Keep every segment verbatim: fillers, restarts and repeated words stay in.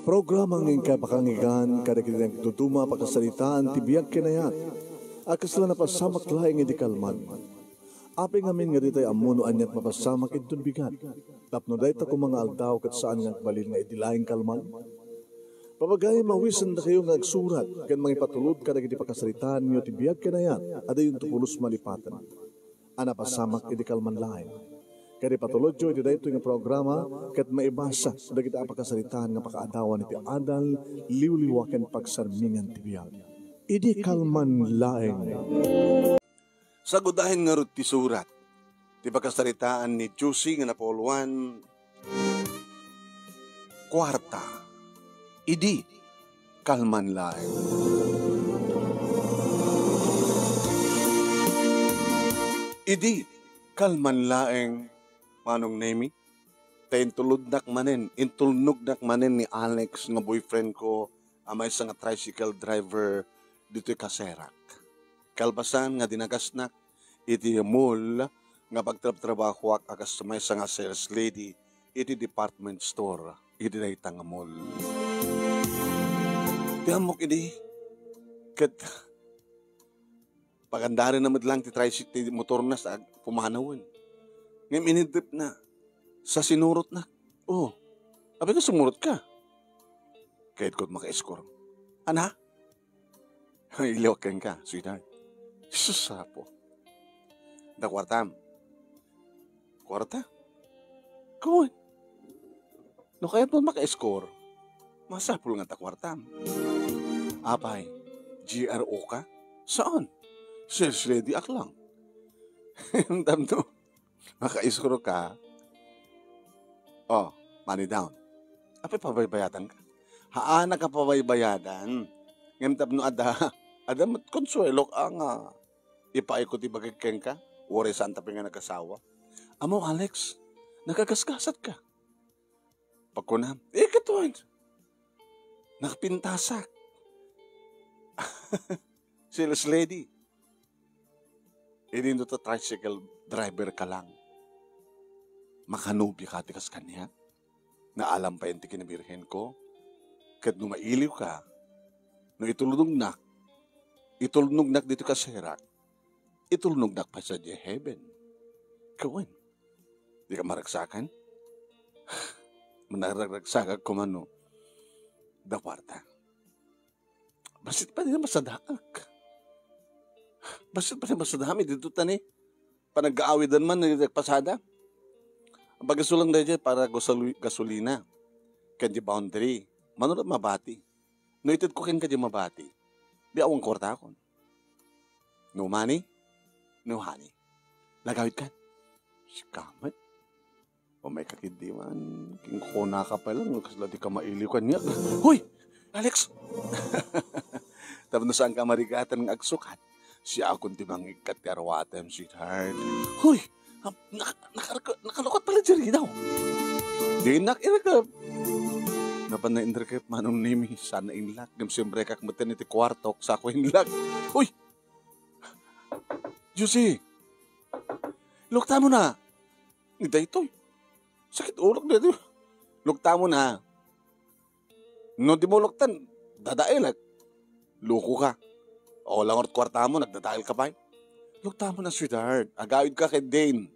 Programa nga inkay pakangigan kadagiti nagduduma a pakasaritaan ti biag ken ayat a kasla napasamak laeng idi kalman. Apay ngamin nga ditay ammo no aniat mapasamak inton bigat, tapno dayta koma nga aldaw ket saan nga agbalin nga idi laeng kalman? Pabagayam, awisendakayo nga agsurat ken mangipatulod kadagiti pakasaritaanyo ti biag ken ayat a dayonto pulos malipaten a napasamak idi kalman laeng. Ket ipatulodyo iti daytoy nga programa ket maibasa dagiti a pakasaritaan nga pakaadawan iti adal, liwliwa ken pagsarmingan ti biag. Idi kalman laeng. Sagudayen ngarud ti surat ti pakasaritaan ni Josie nga napauluan, Kuarta. Idi kalman laeng. Idi kalman laeng, Manong Nemi, ta intulodnak manen, intulnognak manen ni Alex nga boyfriend ko a maysa nga tricycle driver ditoy Caserak. Kalpasan nga dinagasnak iti mall nga pagtrabtrabahoak a kas maysa nga sales lady iti department store iti dayta nga mall. Ti ammok idi, ket pagandarenna met laeng ti tricycle ti motorna sa pumanawen. Ngem iniddepna sa sinurotna. Oh, apay nga sumurot ka? Kayat ko makaiskor. Ana? Iliwak kenka, sweetheart. Sus, apo. Da kuartam. Kuarta? Kawan. No kayat mo maka-score, masapul nga ta kuartam. Apay, G R O ka? Saan? Sales lady ak lang. Tapno maka-score ka. Oh, money down. Apay, pabaybayadan ka? Haan a kapabaybayadan. Ngem tapno adda, adda met konsuelok a nga ipaay ko ti bagik kenka. Uray saan ta pay nga nagasawa. Amo, Alex, nagagasgasat ka. Pagkunam, eh, katuan. Nakapintasak. Sales lady. Idinto ta tricycle driver ka lang. Makanobia ka ti kas kaniak? Naalam pay ti kinabirhen ko? Ket no mailiw ka, no itulnognak, itulnognak ditoy Caserak, itulnognak pay sadiay heaven. Kawen, di ka maragsakan? Manaragragsakak koma no da kuarta. Bassit pay ti napasadaak. Bassit pay ti napasadaam, idinto ta ni panagaawidan man ni nagpasada. Pagisulang daydiay para gasoli-, gasolina. Ken di boundary. Mano la mabati. No ited ko kenka di mabati. Di awan kuartakon. No money, no honey. Lagawid kan. Sikamet. O may kakiddi man, kinkuna ka pa lang, kasla di ka mailiw kaniak. Hoy! Alex! Tapno saan ka marigatan nga agsukat? Siakon ti mangikkat ti arwatem, sweetheart. Hoy! Naka-, naka-, nakalukat pala diri daw. Di nak irekep. Napan na inrekep, Manong Nemi, sana inlak. Ngem siyempre kak meten iti kuartok, sako inlak. Hoy! Josie! Lukta mo na! Ni daytoy. Sakit ulok daytoy. Lukta mo na. No di mo luktan, dadaelek. Loko ka. O, langot kuarta mo, nagdadael ka pay. Lukta mo na, sweetheart. Agawid ka ken Dane.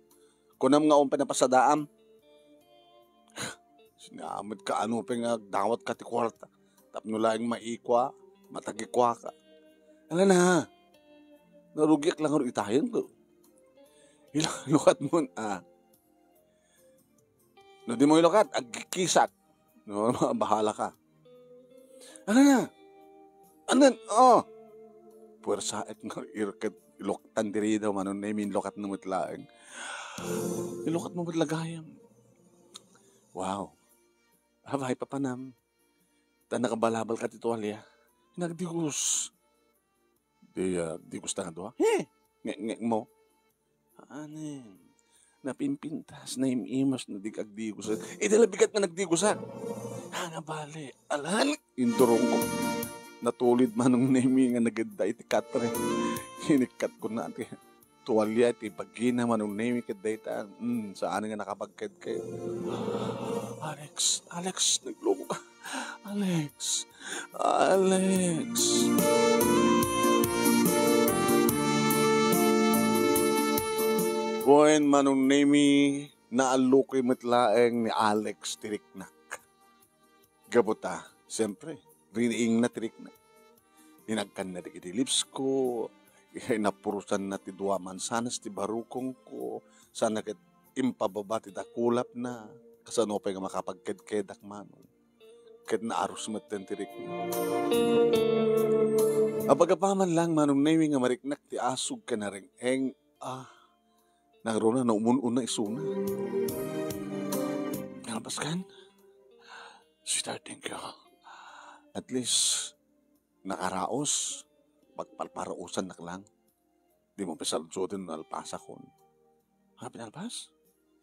Kunam nga awan pay napasadaam. Sinamet ka, ano pay nga dawat ka ti kuarta. Tapno laeng maikua, matagikua ka. Ala na. Narugiak lang itayen ko. Ila-, lukat mo, ah. No di mo ilukat, agkikisak. No, bahala ka. Ano na? Anan? Oh! Puwersaet nga irket iluktan diri daw, Manong Nemi, ilukat no met laeng. Ilukat mo met la gayam. Wow. Abay, papanam. Ta nakabalabal ka ti tuwalya. Nagdigos. Di, ah, digos ta nga dua. He! Ngek-ngek mo. Anen. Napimpintas, naim-imas, no di ka agdigos. Iti la bigat nga nagdigosak. Ha, nga bale. Alan, indurong ko. Natulid Manong Nemi nga nagedda iti katre. Inikkat ko na ti tuwalya iti bagina Manong Nemi ket dayta. Hmm, saan nga nakabagked kayo. Alex, Alex, nagloko ka. Alex! Alex! Wen, Manong Nemi, naallukoy met laeng ni Alex ti riknak. Gapu ta, siempre, riingna ti riknak. Inagkanna dagiti lips ko, napurosanna ti dua mansanas ti barukongko, sana ket impababa ti dakulapna, kasano pay nga makapagkedkedak, Manong. Ket naarus metten ti riknak. Apagapaman laeng, Manong Nemi, nga mariknak ti asog ken nareng-eng, ah, nangruna no umun-una isuna. Nalpas kan? Sweetheart, thank you. At least, nakaraos. Pagpalparausannak lang. Dimo pay saludsoden no nalpasakon. Ha, pinalpas?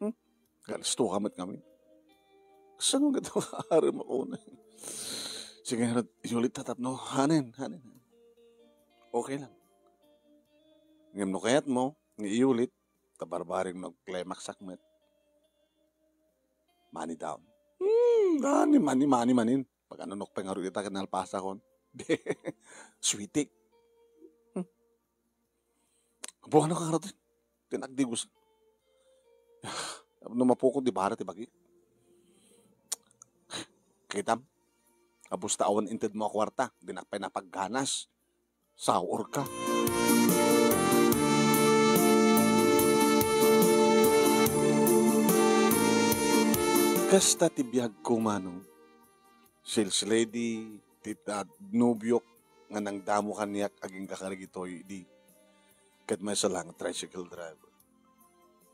Hmm? Kalisto ka met ngamin. Saan mo gito maaram ako na? Sige, Rod, iulit ta tapno. Hanen, hanen. Okay lang. Ngem no kayat mo, nga iulit, ta barbareng no climax ak met. Money down. Hmm, money, money, money, money. Pag-anunok pay ngarud ita ket nalpasakon. Sweetie. Hmm. Buwan ka ngarud. Tinagdigos. No mapukot di bara ti bagi. Kitam. Abus ta awan inted mo a kwarta. Dinak pay napagganas. Saurka. Kasta ti biagko, Manong. Sales lady ti ta-, nobiok nga nangdamo kaniak agingga kadagitoy idi. Ket maysa lang tricycle driver.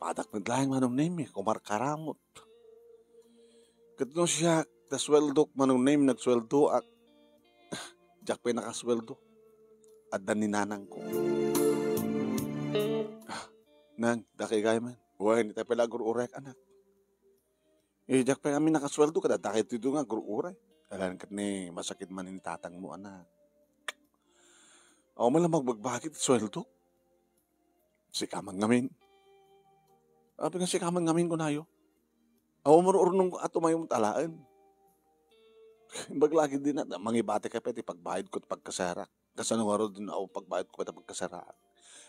Padak met laeng, Manong Nemi, kumarkaramot. Ket no siak, ta sueldok, Manong Nemi, nagsueldoak. Diak pay nakasueldo. Adda ni nanangko. Ah, nang, dakay gayam. Wen, ita pay la agur-uray, anak. Eh, diak pay amin nakasueldo, kada dakay tudo nga agur-uray. Alan ket ni masakit man ni tatangmo, anak. Aw, man lang magbagbagi ti sueldo. Sika man ngamin. Apay nga sika man ngamin, kunayo. Aw, marurnong at umayom talaen. Imbag lagi din na, mangibati ka pa ti pagbayad ko, pagkaserak. Kasano nga ron din aw pagbayad ko pa ti pagkaserak.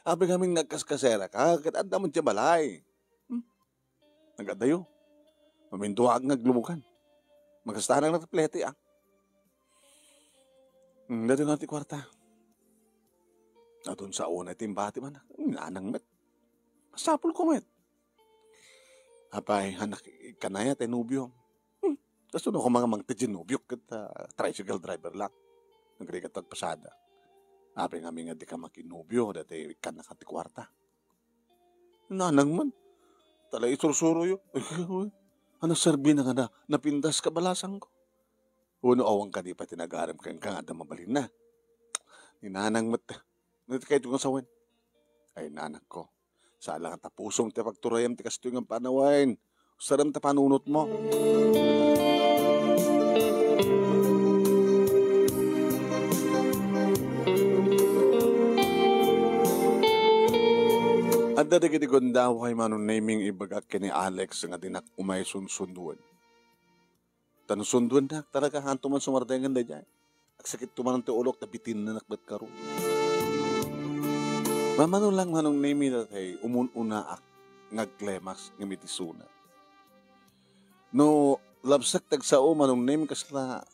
Apay ngamin nga agkaskasera ka, ket adda man ti balay. Hmm? Nagadayo. Maminduaag nga aglubogan. Magastanak na ti plete, ah. Hmm, dati nga ti kwarta. Adun sa una iti imbati man. Nanang met. Masapul ko met. Apay, anak, kanaya ti nobio. Hmm, kaso no kumanga mang ti nobio ket, ah, tricycle driver lang. Nagrigat agpasada. Apay nga mi nga di ka makinobio, dati ikkan na ka ti kwarta. Nanang man. Tala isursuro yo. Ano serbi na nga na, napintas ka balasang ko. Uno awan ka di pati nagaram ken ka nga adda mabalinna. Ni nanang met. Nagkay ito nga sawen. Ay, nanak ko. Sala nga tapusom ti pagturayam ti kastoy nga panawen. Usarem ta panunot mo. Adda dagiti gundaway Manong Nemi nga ibagak ken ni Alex nga dinak umay sunsundoen. Ta no sundoennak, talaga, haanto man sumardengen daydiay. Agsakit to man ti ulok, ta bitinnanak met karo. Mamano lang Manong Nemi, datay umun-unaak nga agklemaks ngem iti suna. No labsak ti agsao Manong Nemi, kasla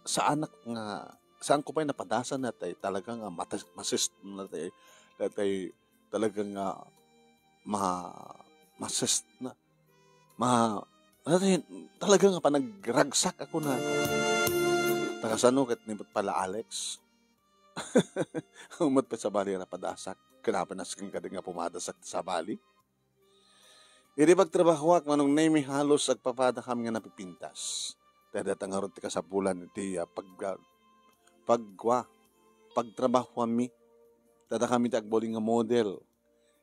saanak nga, saanko pay napadasan, datay talaga nga matas-, masist-, datay, datay talaga nga ma-, masist-, na, ma-, ano to yun? Talaga nga panagragsak ako na. Ta kasano ket ni pala Alex? Umat pa sabali nga napadasak. Kanapan nasken kadi nga pumadasak ti sabali? Idi pagtrabahoak, Manong Nemi, halos agpapada kami nga napipintas. Ta dayta ngarud ti kasapulan iti, ah, pag-, ah, pagkua, pagtrabahoanmi. Dayta kami ti agbalin nga model.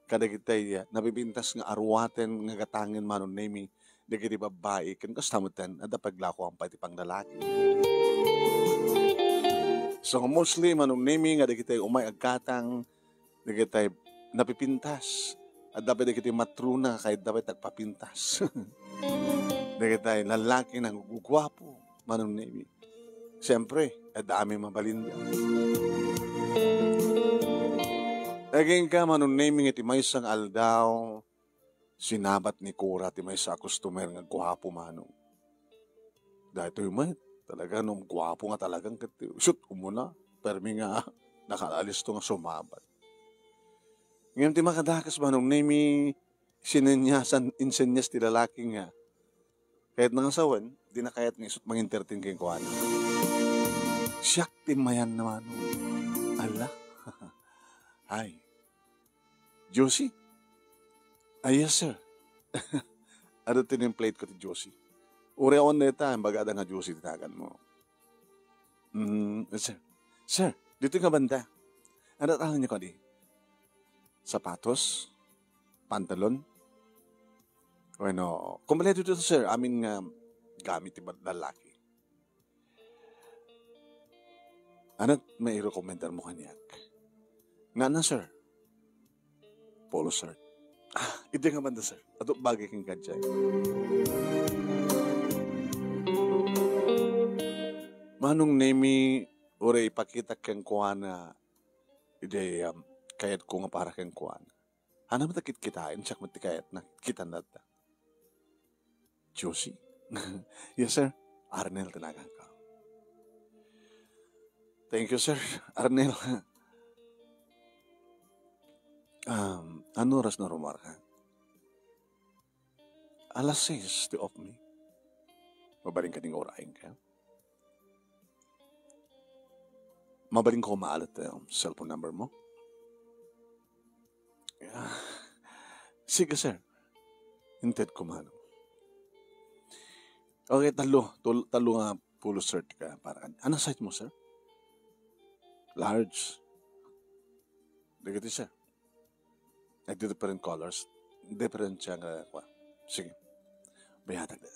Kadagitay, ah, napipintas nga aruaten nga gatangen Manong Nemi, dagiti babbai, ken kasta metten, adda paglakoan pay ti panglalaki. So, mostly, Manong Nemi, nga dagitay umay aggatang, dagitay napipintas. Adda pay dagiti matrona, kay adda pay tagpapintas. Dagitay lalaki nga guguapo, Manong Nemi. Siempre, adda amin mabalinda. Agingga, Manong Nemy, nga iti maysa nga aldaw, sinabat ni Cora ti maysa a customer nga guapo, Manong. Daytoy met, talaga no guapo nga talagang ket, shoot, umuna, permi nga nakaallisto nga sumabat. Ngem ti makadakes, Manong Nemy, sinenyasan, insenyas ti lalaki nga kayatna nga sawen, dina kayat nga isut' mangintertain kenkuana. Siak ti immayanna, Manong. Ala. Ay. Josie? Ah, yes, sir. Adu ti nameplate ko ti Josie. Uray awan dayta, imbagada nga Josie ti naganmo. Mm, sir. Sir, ditoy nga banda. Adu ti alanna kadi? Sapatos? Pantalon? Wenno, kompleto ditoy, sir. Amin nga gamit ti bal-, lalaki. Ania ti mairekomendarmo kaniak? Ngana, sir? Polo shirt. Ah, idi nga banda, sir. Adu ti bagay kenka diay. Manong Nemy, uray ipakitak kenkuana, idi, um, kayatko nga para kenkuana. Ania met a kitkitaen, siak met ti kayatna, kitkitanna. Josie? Yes, sir. Arnel ti naganko. Thank you, sir. Arnel. Um, ano oras no rummuarka? Alas sais ti off mi. Mabalin kadi nga urayenka? Mabalinko maalat ti, um, cellphone number mo? Ah, sige, sir. Intedko man. Okay, tallo. Tul-, tallo nga polo shirt ka para kan-, ano size mo, sir? Large. Dagiti, sir. Nagdi-different colors. Different siya nga, kwa. Sige. Bayatag na.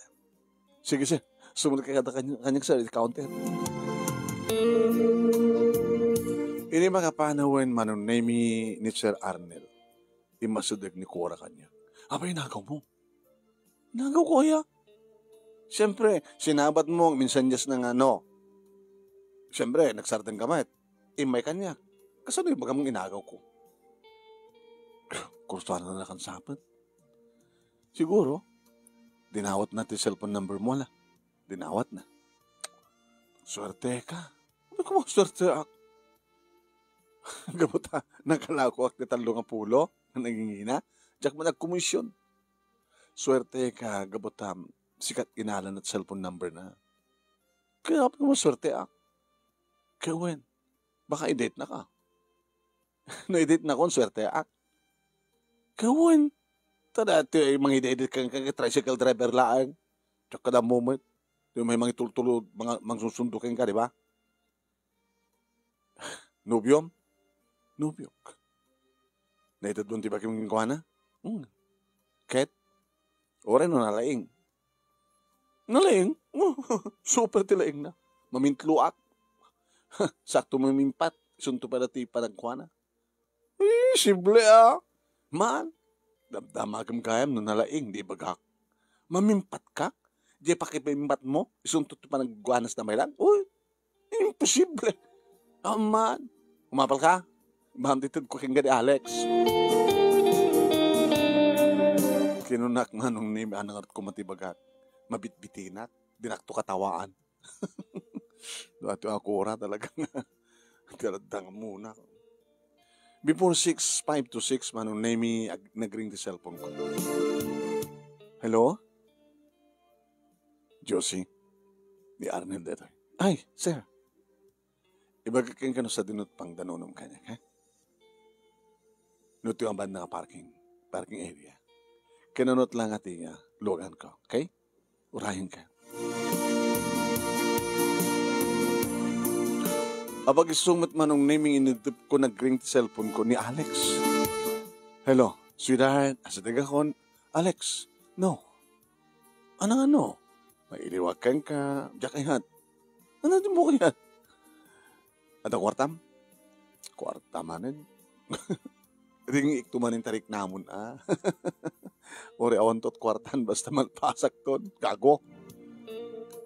Sige, sir. Sumulod ka kada kanya-, kanyang, sir, iti counter. Ini makapanawen, Manong Nemy, ni Sir Arnel. Immasideg ni Cora kanya. Apay, inagaw mo? Inagaw ko aya? Siyempre, sinabat mo, minsan yes na nga, no? Siyempre, nagsardeng ka met. Immay kanya. Kasano yung baga mong inagaw ko? Kursuan na nakan sapet. Siguro, dinawat na ti cellphone number mo, la. Dinawat na. Swerte ka. Ano ka mo, swerte ak? Gapu ta, nakalako ak ti tallo nga pulo, nangingina. Diak man agkomision. Swerte ka, gapu ta, sikat inalan at cellphone number na. Kaya ka mo, swerte ak. Kaya wen, baka i-date na ka. No i-date na kon, swerte ak. Kaya wen, ta dati ay mangida-idate ka, ka, ka tricycle driver laeng. Tsaka kada moment, di may mangitultulo, mga, mangsusundo ka, di ba? Nobiom? Nobiok. Naitedon ti bagim kenkuana? Hmm. Ket, uray no nalaing. Nalaing? Oh, super ti laing na. Mamintluak. Sakto mamimpat. Isunto pay dati panagkuana. Eh, sible, ah. Man, damdamagem gayam no nalaing, di bagak. Mamimpat ka? Di pakipimpat mo? Isunto ti panagkuanas na may lang? Uy, imposible. Ah, man. Umapal ka? Bam ti tud ko kengga di Alex. Kinunak Manong Nemy, anang arut ko matibagak. Mabitbitinak. Dinakto katawaan. Dati ako ora talaga nga. Talagang muna. Before six five to six, Manong Nemy, ag-, nagring ti cellphone ko. Hello? Josie? Ni Arnel detoy. Ay, sir. Ibagak kenka no sadino ti pangdanonam kaniak, ha? No ti mabanna nga parking, parking area. Kinunot lang ati nga lugan ko, okay? Urayen ka. Apag-isu met Manong Nemy, inidep ko, nagring ti cellphone ko ni Alex. Hello, sweetheart, asa dagakon? Alex, no. Ano nga no? Mailiwag kenka, diak ayat. Ano di mo kayat? Ada kuartam? Kuarta manen. Ring ikto manen tarik namon, ah. Uri awan tot kuartan, basta malpasak ton. Gago.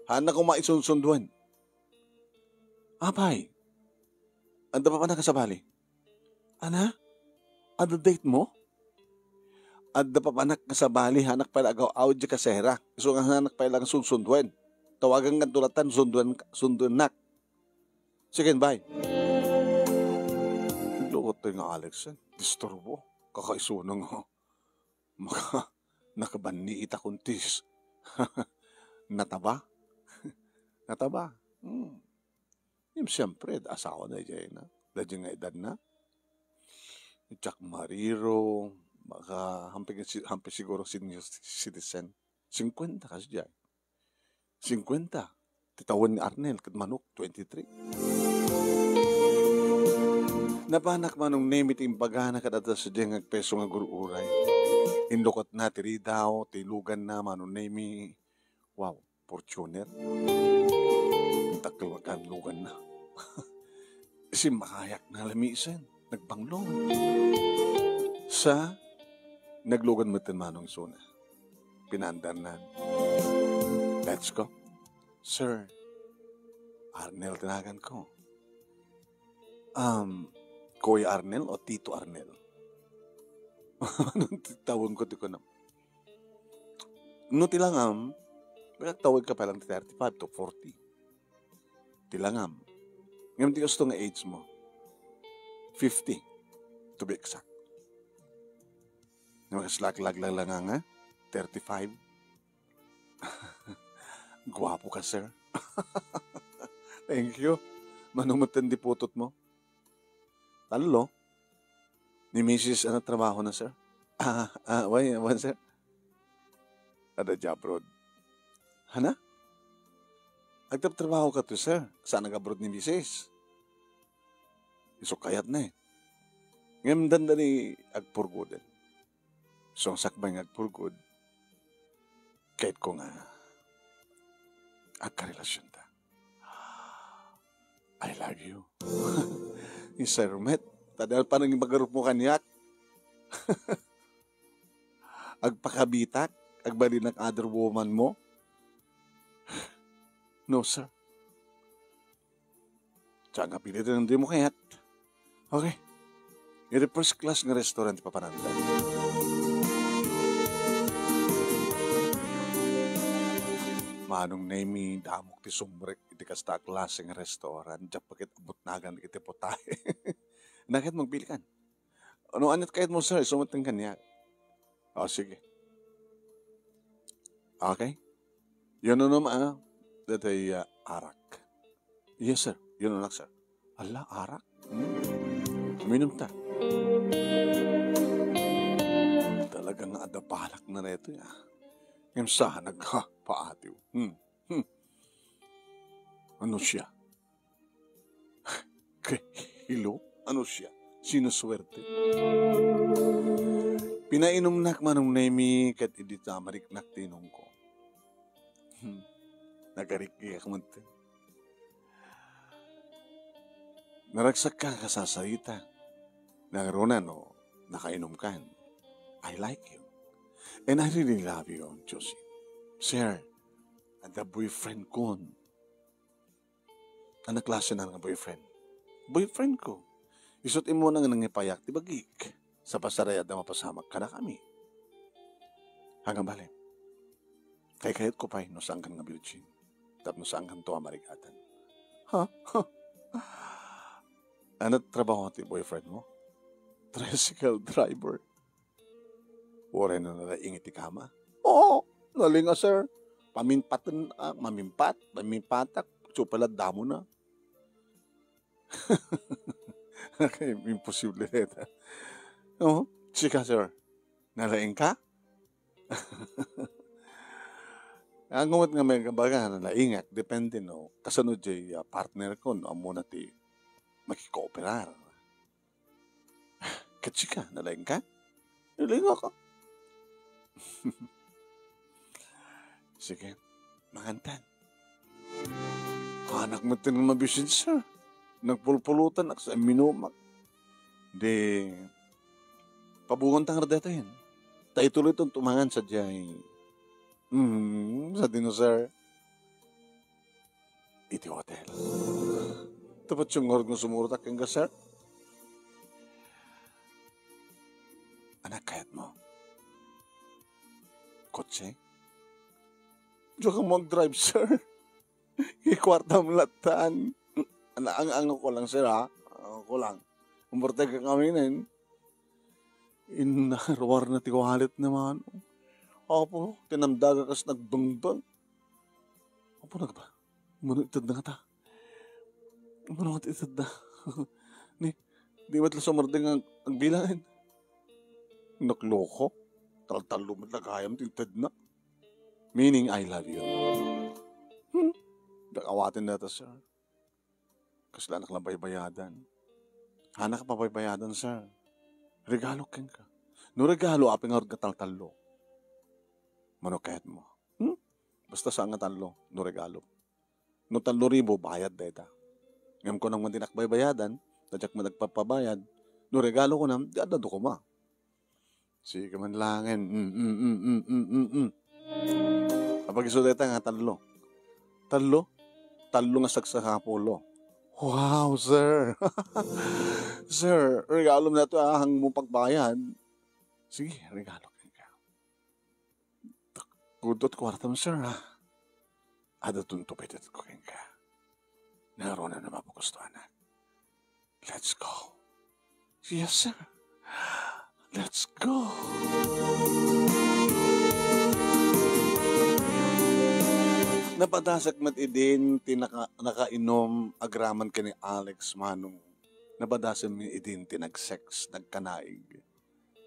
Hana ko maisunsunduan. Apay, adda papanak a sabali? Ana? Adda date mo? Adda papanak nga sabali, hanak pay la agaw-awid diay kasera. Isu nga hanak pay la nga sundsunden. Tawagan kanto latta, sunduen, sunduennak. Sige, bye. Naglukot tayo nga Alex, eh. Disturbo. Kakaisuna nga. Maka, nakabanni ita kuntis. Nataba? Nataba? Hmm. Ngem, siyempre, asawa na, diay na. Daydiay nga edad na. Jack Mariro, maka, hampi, hampi siguro senior citizen. Singkwenta kasi diay. Singkwenta. Ti tawen ni Arnel, ket manok, twenty-three. Napanak Manong Nemi ti imbagana kadata sadiay nga agpeso nga gur-uray. Inlukotna ti ridaw, ti luganna, Manong Nemi. Wow, Fortuner. Dakkel nga luganna. Simmakayakna lamisen. Nagbanglo. Sa, naglugan met ti Manong isuna. Pinaandarnan. Let's go. Sir, Arnel ti naganko. Um, Kuya Arnel o Tito Arnel? Anong ti tawenko ti kunam? No ti langam, agtawag ka pa lang ti thirty-five to forty. Ti langam. Ngem ti gusto nga age mo, fifty, to be exact. Nga makaslaklag lang nga, thirty-five. Guapo ka, sir. Thank you. Mano met ti putot mo? Tallo. Ni misis, ano trabaho na, sir? Ah, ah, why, why, sir? Adda diay abroad. Hana? Agtrabtrabaho ka to, sir. Saan nag-abroad ni misis? Isu kayat na eh. Ngem dandani agpurgoden. So, ang sakbay nga agpurgod, kayat ko nga agkarelasyonta. I love you. Ni Sir Met, tadal pa nang magarup mo kaniak. Agpakabitak, agbalinak other woman mo. No, sir. Saan nga pilitan, hindi mo kayat? Okay. Iti first class nga restaurant ti papananda. Manong Nemi, damok ti sumrek iti kasta a klase nga restaurant. Diak pa ket abutnagan iti putahe. Naket magpili kan. Ano, anit kayat mo, sir? Isu met kaniak. O, sige. Okay. Yan no, ma'am, ah, datay, ah, arak. Yes, sir. Yan no, sir. Ala, arak? Hmm. Uminom ta. Talaga nga adda balak na reto, ah. Ngem saan nagpaatiw. Hmm. Hmm. Ano siya? Kay, hello? Ano siya? Sino swerte? Pinainumnak Manong Nemi ket idi ta mariknak ti inumko. Hmm. Nagarikgik ak met. Naragsak ka kasasarita. Nangruna no, nakainum kan. I like you. And I really love you, Josie. Sir, adda boyfriend kon. Ano klase na nga boyfriend? Boyfriend ko. Isut' imo na nga nangipayak ti bagik. Sa pasarayat na mapasamak kadakami. Hanggang bale. Kay kayat ko pay no saan kan nga virgin. Tapno saan kan to a marigatan. Ha? Ha? Ano trabaho ti boyfriend mo? Tricycle driver. Uray no nalaing iti kama? Oo, nalaing a, sir. Paminpaten, ah, mamimpat, pamimpatak, supay la damo na. Okay, imposible deta. Oo, sika, sir. Nalaing ka? Ang met nga may baga, nalaingak, depende, no? Kasano jay, ah, partner ko, no? Ammona ti makikooperar. Ket sika, nalaing ka? Nalaing ako. Sige, mangantan. Anak mo tinang mabisin, sir. Nagpulpulutan, aksa minumak. Di, pabungan tang radetayan. Ta ituloy ton tumangan sa jay. Hmm, sa dinosaur. Iti hotel. Tapatyo ngarud nga sumurotak kenka, sir? Ania kayatmo? Kotse? Diak ammo agdrive, sir. Ikuartam lattan. Ania, ang-, ang-, ko lang, sir, ha? Ang-, ko lang. Umorteg ka kami, nen. Inna, ruarna ti wallet na man. Apo, tinamdaga kas nagbengbeng. Apo, nagba-, mano itedna ngata? Mano ngata itedna? Ni, di met la sumardeng ang, ang bilangan. Nakloko. Taltallo met la gayam ti itedna. Meaning, "I love you." Hmm? Dak awaten data, sir. Kasla anak lang baybayadan. Anak pabaybayadan, sir. Regalo kenka. No regalo, apay ngarud nga taltallo? Mano kayatmo? Hmm? Basta saan nga tallo, no regalo. No tallo ribu, bayad dayta. Ngem kunam nga dinak baybayadan, ta diak met agpapabayad, no regalo kunam, di adda dukuma. Sige man laengen. Mm, mm, mm, mm, mm, mm. Apag isu dayta nga tallo. Tallo? Tallo nga sagsasapulo. Wow, sir. Sir, regalo na to, ah, hangmo pagbayad. Sige, regalo kenka. Gudot kuartam, sir, ha? Adda tunto pay ti itedko kenka. Ngarud, no mapagustuanak. Let's go. Yes, sir. Let's go. Napadasak met idin ti naka-, nakainom agraman ken ni Alex, Manong. Napadasak met idin ti nag-sex, nagkanaig.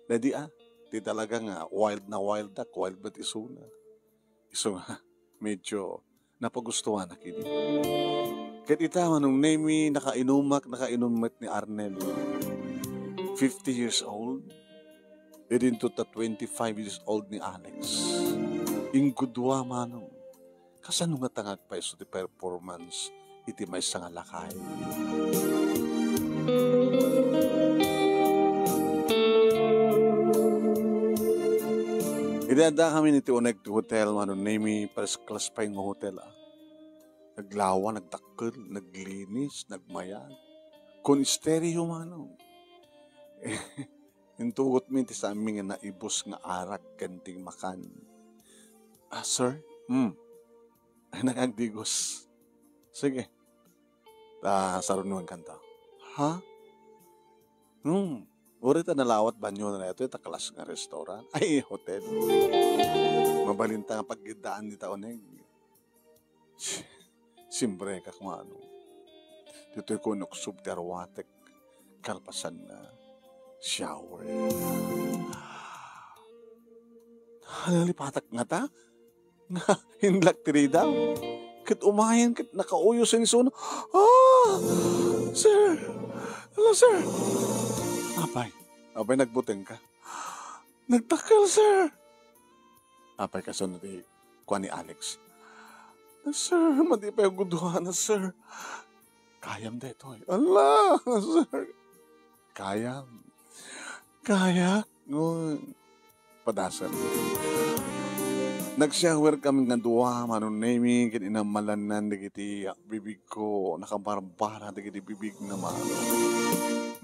Daydi, ah, ti talaga nga wild na wild ak, wild met isuna. Isu nga, medyo napagustuanak idi. Ket ita, Manong Nemi, nakainumak, nakainom met ni Arnel. Fifty years old. Idinto ta twenty-five years old ni Alex. Inggudua, Manong. Kasano ngata nga agpayso ti performance iti maysa nga lakay? Idi addakami iti uneg ti hotel, Manong Nemi, first class pay nga hotel, ah. Naglawa, nagdakkel, naglinis, nagmayat. Kun stereo, Manong. Intugotmi ti saanmi nga naibus nga arak ken ti makan. Ah, sir? Hmm. Ay, nagagdigos. Sige. Ta, sarunuenkanto. Ha? Hmm. Uray ta nalawat banyo na ito, ita class nga restaurant. Ay, hotel. Mabalinta nga paggiddaan dita uneg. Si-, simbrekak, Manong. Ditoy ko inuksob ti arwatek kalpasan nga shower. Nalipatak ngata nga inlak ti ridaw. Ket umayen ket nakauyo sa insuna. Ah! Sir! Hala, sir! Apay, apay nagbutengka? Nagdakkel, sir! Apay kasano ti kua ni Alex? Sir, madi pay gudua na, sir. Kayam daytoy. Ala, sir. Kayam. Kayak. Uy. Padasem. Nag-shower kami nga dua, Manong Nemi, ket inamalannan dagiti bibigko, nakabarbara dagiti bibigna, Manong.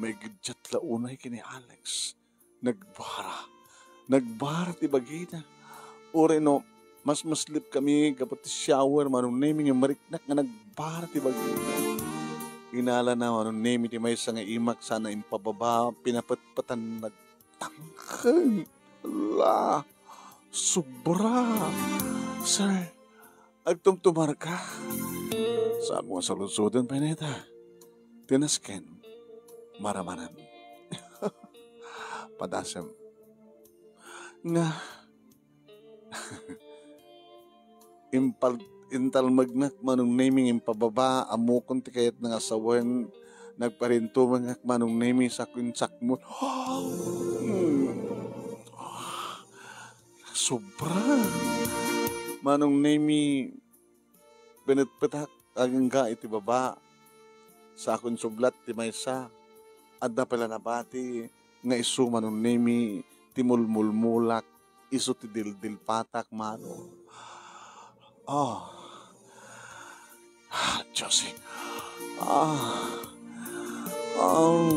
Maigiddiat la unay ken ni Alex. Nagbara. Nagbara ti bagina. Uray no, masmaslip kami gapu ti shower, Manong Nemi, nga mariknak nga nagbara ti bagina. Inalana, Manong Nemi, ti maysa nga imak sana impababa, pinapetpetan, nagtangkeng. Ala, sobra. Sir, agtumtumarka. Saan mo nga saludsoden pay neta? Tinasken. Maramanan. Padasem. Nga. Impal-, intalmegnak, Manong Nemi, impababa, ammokon ti kayatna nga sawen, nagparintumengak, Manong Nemi, sakon sakmo. Hmm. Sobra. Manong Nemi, pinetpetak agingga iti baba. Sakon sublat ti maysa. Adda pay la nabati nga isu, Manong Nemi, ti mulmulmulak, isu ti dildilpatak, Manong. Oh. Ah, Josie. Ah. Ah.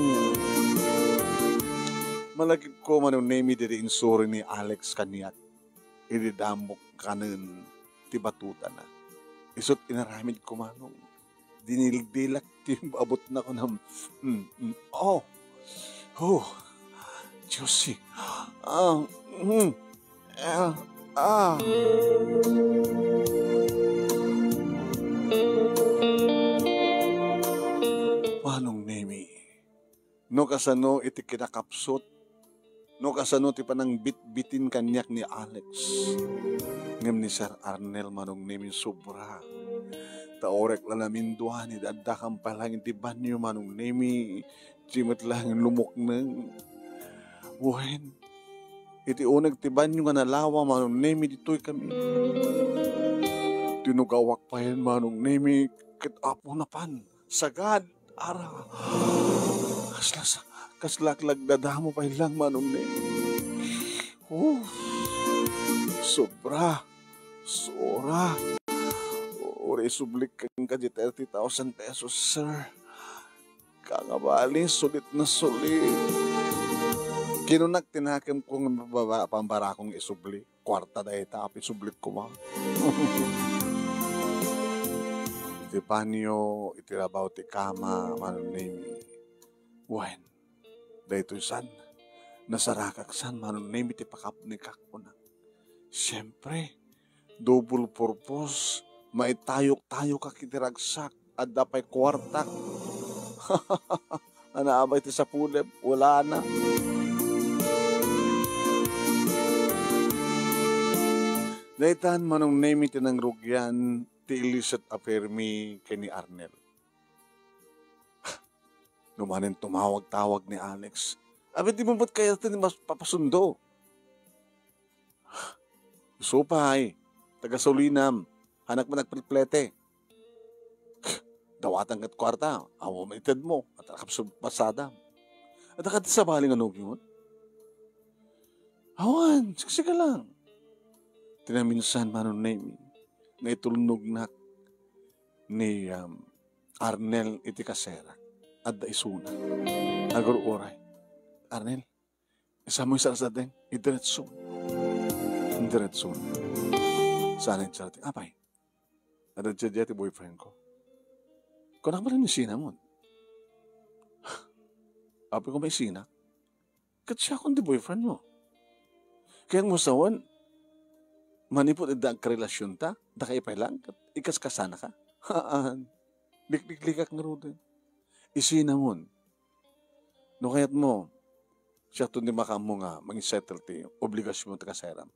Malagipko, Manong Nemi, daydi insuri ni Alex kaniak idi damok kanen ti batutana. Isut' inaramidko, Manong. Dinildilak ti abutna, kunam. Mm, mm. Oh. Oh. Juicy. Ah, mm. Ah, ah. Manong Nemi, no kasano iti kinakapsut, no kasano ti panangbitbitin kaniak ni Alex, ngem ni Sir Arnel, Manong Nemi, sobra. Ta uray la namindua, ni adda kan pay laeng iti banio, Manong Nemi, di met laeng lumukneng. Wen, iti uneg ti banio nga nalawa, Manong Nemi, ditoy kami. Tinugawak payen, Manong Nemi, ket apo napan. Sagad, ara. Kasla sa-, kaslak la agdadamo pay laeng, Manong Nemi. Oh, sobra. Sura. Uray isublik kenka di thirty thousand pesos, sir. Kangabali, sulit na sulit. Kinunak ti nakemko nga baba-, pambarakong isubli. Kuarta dayta, apo, isublik koma. Iti banio, iti rabaw ti kama, Manong Nemi. Wen, daytoy san, nasarakak san, Manong Nemi, ti pakapnekak, kunak. Siempre, double purpose, maitayok-tayokak iti ragsak, adda pay kuartak. Ania abay ti sapulem? Walana. Daytan, Manong Nemi, ti nangrugian ti illicit affair mi ken ni Arnel. No manen tumawag-tawag ni Alex, "Abi, di mo met kayat ti mas papasundo?" Isu pay, tagasulinam, hanak man agpleplete. Dawatan ket kuarta, awan man itedmo, at akapsubasada. Adda kadi sabali nga nugyon? Awan, siksika lang. Ti naminsan, Manong Nemi, nga itulnognak ni, um, Arnel iti kasera. Adda isuna. Agur-uray. Arnel, Samoy sarsadeng, idiretso. Idiretso. Saan nga sarsadeng? Apay, adda diay ti boyfriend ko. Kunak man ni sinamon. Apay, kung may sina, ket siakon ti boyfriend mo. Kayatmo sawen, manipud adda agkarelasionta, dakayo pay lang, ket ikaskasana ka. Haan. Likliklikak ngaruden. Isinamon. No kayatmo, siakton ti makaammo nga mangisettle ti obligasionmo ti kaseram.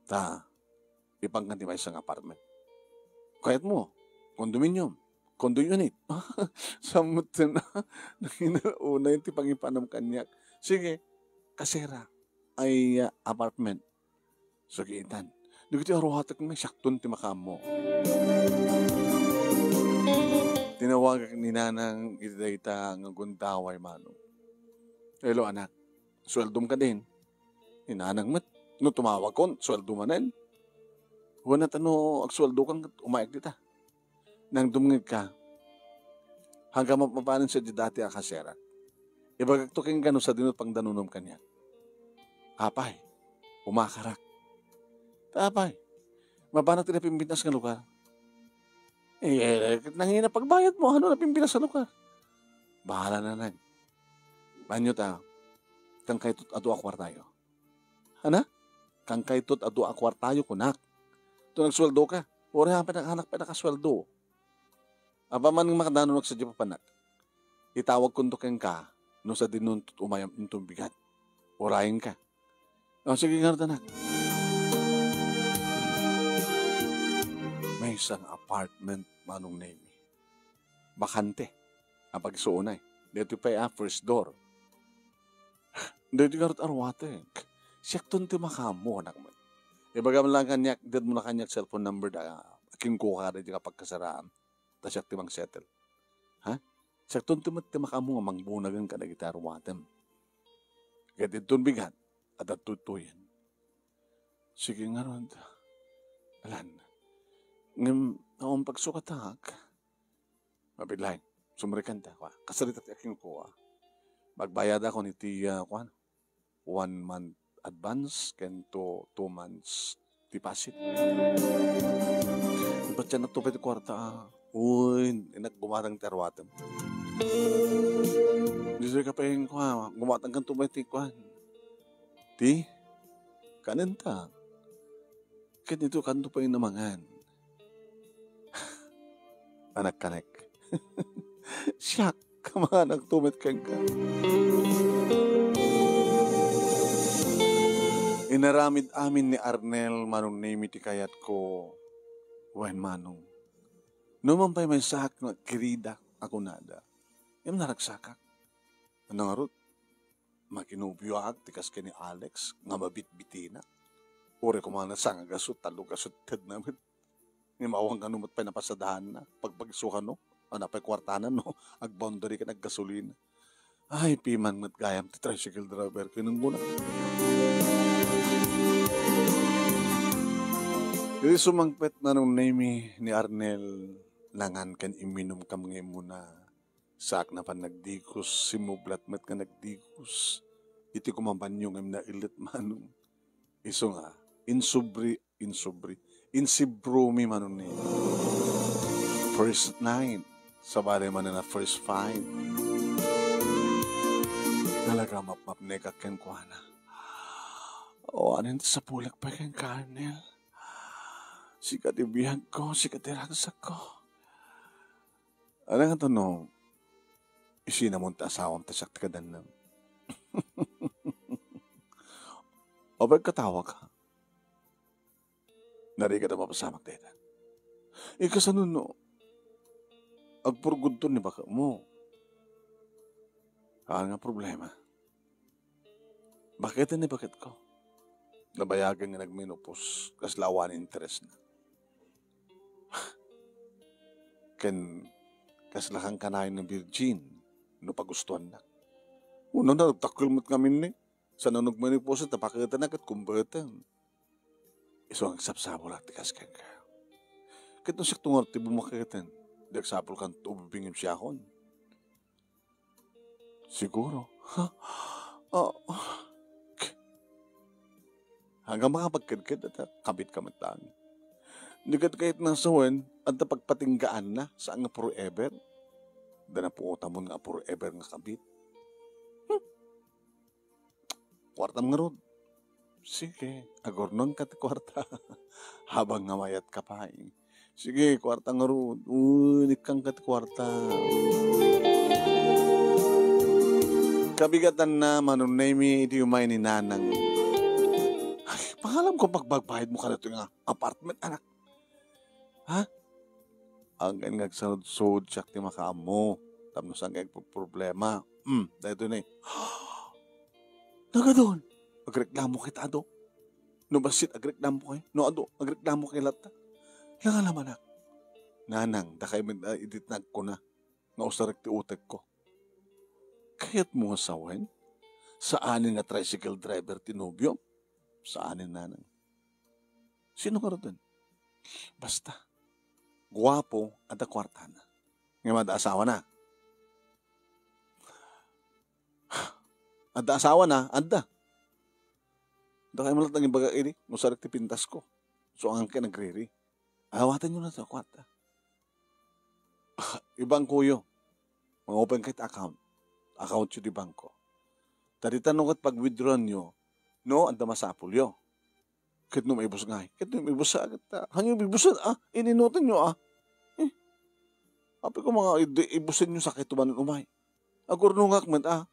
Ta, ipankan ti maysa nga apartment. Kayatmo, condominium, condo unit. Sammutten, nanginal-unay ti pangipanam kaniak. Sige, kasera, ay, ah, apartment. Sagitan. Dagiti aruatek nga siakton ti makaammo. Tinawagak ni Nanang iti dayta nga gundaway, Manong. "Hello, anak. Sueldom kadin?" Ni Nanang met, no tumawagkon, sueldo manen. Wen, ta no agsueldokan, umayag dita. Nang dumngegka, hanggang map-, mapanen sadi dati a kaserak. Ibagakto kenka no sadino ti pangdanunom kaniak. Apay, umakarak. Ta apay, mapanak ti napimpintas nga lugar. Eh, eh, nangina pagbayad mo, ano napimpintas nga lugar? Bahala na lang. Banyo ta, kang kayto adu a kwartayo. Ana? Kang kayto adu a kwartayo, kunak. To nagsueldo ka. Uray, anak, anak pa nakasueldo. Apaman nga makadano nagsadya papanak. Itawagkonto kenka no sadino ti umayam inton bigat. Urayenka. O, sige ngarud, anak. Maysa nga apartment, Manong Nemi. Bakante. Apag isu unay. Dito pay, ah, first door. Dito ngarud aruatek. Siakton ti makaammo, anak mo. Ibagam lang kaniak, dad mo na kaniak cellphone number da, kinkuha da di kapagkasaraan. Ta siak ti mangsettle. Ha? Siakton ti met ti makaammo nga mangbunagen kadagiti aruatem. Ket inton bigat, adda tuttuyen. Sige ngarud. Alan. Ngem, awan pagsukatak. Mabiit laeng. Sumrekanta, kua. Kasarita ti akingko, ah. Magbayadakon iti, ah, kuan, one month advance ken two, two months deposit. Ibatyan na to pay ti kuarta, ah. Uy, inak gumatang ti arwatem. Ditoy ka pay, kua, gumatang kanto pay ti kuan. Ti? Kanenta. Ket dito kanto pay namangan. Anak-anak. Siak, kamangannakto met kenka. Inaramid amin ni Arnel, Manong Nemi, ti kayatko. Wen, Manong. Numan pay maysaak nga agkirida a kunada. Ngem naragsakak. Ania ngarud? Makinobioak ti kas ken ni Alex nga mabitbitina. Uray koma nga sangagaso, tallogaso ti tedna met. Ngem awan kano met pay napasadaanna. Pagpagsuano, ania pay kuartana no agboundary ken aggasolina. Ay, piman met gayam ti tricycle driver, kinunggona. Iti sumangpet, Manong Nemi, ni Arnel, nangan ken imminum kam nga immuna. Saak napan nagdigos, simmublat met nga nagdigos. Iti kumabanyo nga imnaillet, Manong. Isu nga, insubri, insubri, insibromi, Manong Nemi. First night, sabali manen a first fight. Talaga mapmapnekak kenkuana. O, anen ti sapulek pay kenka, Arnel? Sika ti biagko, sika ti ragsakko. Ania ngato no, isinamon ti asawam ta siak ti kadanna? Apay, agkatawa ka? Narigat a mapasamak dayta. Ikasano no agpurgudton ni baketmo? Haan nga problema. Baketen ni baketko. Nabayagen nga nagmenopause, kasla awan interesna. Ken kasla kankanayon nga virgin no pagustuanna. Unana, nagtakkel met ngamin ni. Saan no nagmenopause, ta baketena ket kumbeten. Isu nga agsapsapulak ti kas kenka. Ket no siak to ngarud ti bumaketen, di agsapulkanto ubibingem siakon. Siguro. Ha? Ah, k-, hanggang makapagkedked, ta kabit ka met laeng. Di ket kayatna sawen, adda pagpatinggaanna, saan nga forever. Adda napuotamon nga forever nga kabit. Hmm. Kuartam ngarud. Sige, agurnongka ti kuarta. Habang nga mayat ka pay. Sige, kuarta ngarud. Uy, ikkanka ti kuarta. Kabigatanna, Manong Nemi, iti umay ni Nanang. Ay, pangalam ko pagbagbayad mo kadto nga apartment, anak. Ha? Anggan nga agsarudsod siak ti makaammo. Tapno saan nga agproblema. Hmm, daytoy ni. Nagadun. Agreklamo kay ta adu. No bassit, agreklamo kay. No adu, agreklamo kay latta. Langalamanak. Nanang, dakay met, ah, idi ti nagkuna nga usarek ti utekko. Kayatmo nga sawen? Saanen nga tricycle driver ti nobiom? Saanen, Nanang. Sino ngaruden? Basta, guapo, adda kuartana. Ngem adda asawana. Adda asawana, adda. Dakay met latta nga ibaga idi, no usarek ti pintasko. So, angkan kay nagriri. Awatenyo na ti kuarta. Ibangkoyo. Mangopen kay ti account. Accountyo ti bangko. Ta dita no ket pag-withdrawnyo, no, adda masapulyo. Ket no maibus ngay, ket no maibus sa, ket, ah, hanyo bibusen, ah, ininutenyo, ah. Eh, apay ko nga, idi-, ibusenyo sakit tumanen umay. Agurnongak met, ah.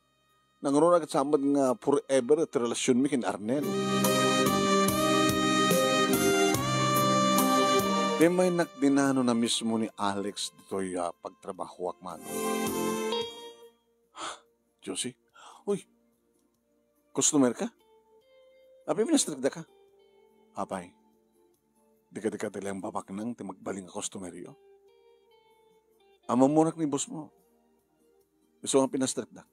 Nangruna ket saan met nga forever ti relasionmi ken Arnel. Ti maynak dinano na mismo ni Alex ditoy, ah, pagtrabahoak man. Josie? Uy, customer ka? Apay, pinastrekda ka? Apay, di ka, di ka, di lang babaknang ti magbalin nga customeryo. Ammonak ni boss mo. Isu nga pinastrekda.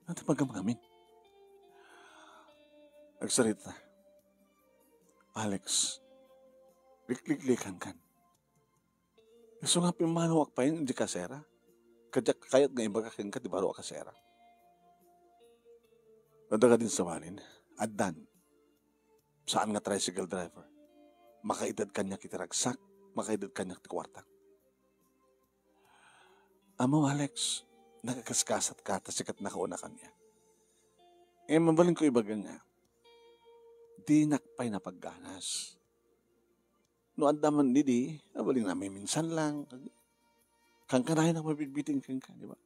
Ante pagam-amin. Agsarita. Alex, likliklikan kan. Isu nga pimmanuak pay iti kasera. Kadiak kayat nga ibaga kenka ti baro a kasera. Adda kadin sabalin, addan. Saan nga tricycle driver. Makaited kaniak iti ragsak, makaited kaniak ti kuarta. Ammo, Alex, nagkakaskasatka ta sikat nakauna kaniak. Eh, mabalinko ibaga nga, dinak pay napagganas. No adda man idi, abalin a maminsan lang. Kankanayon a mabitbitin kenka, di ba?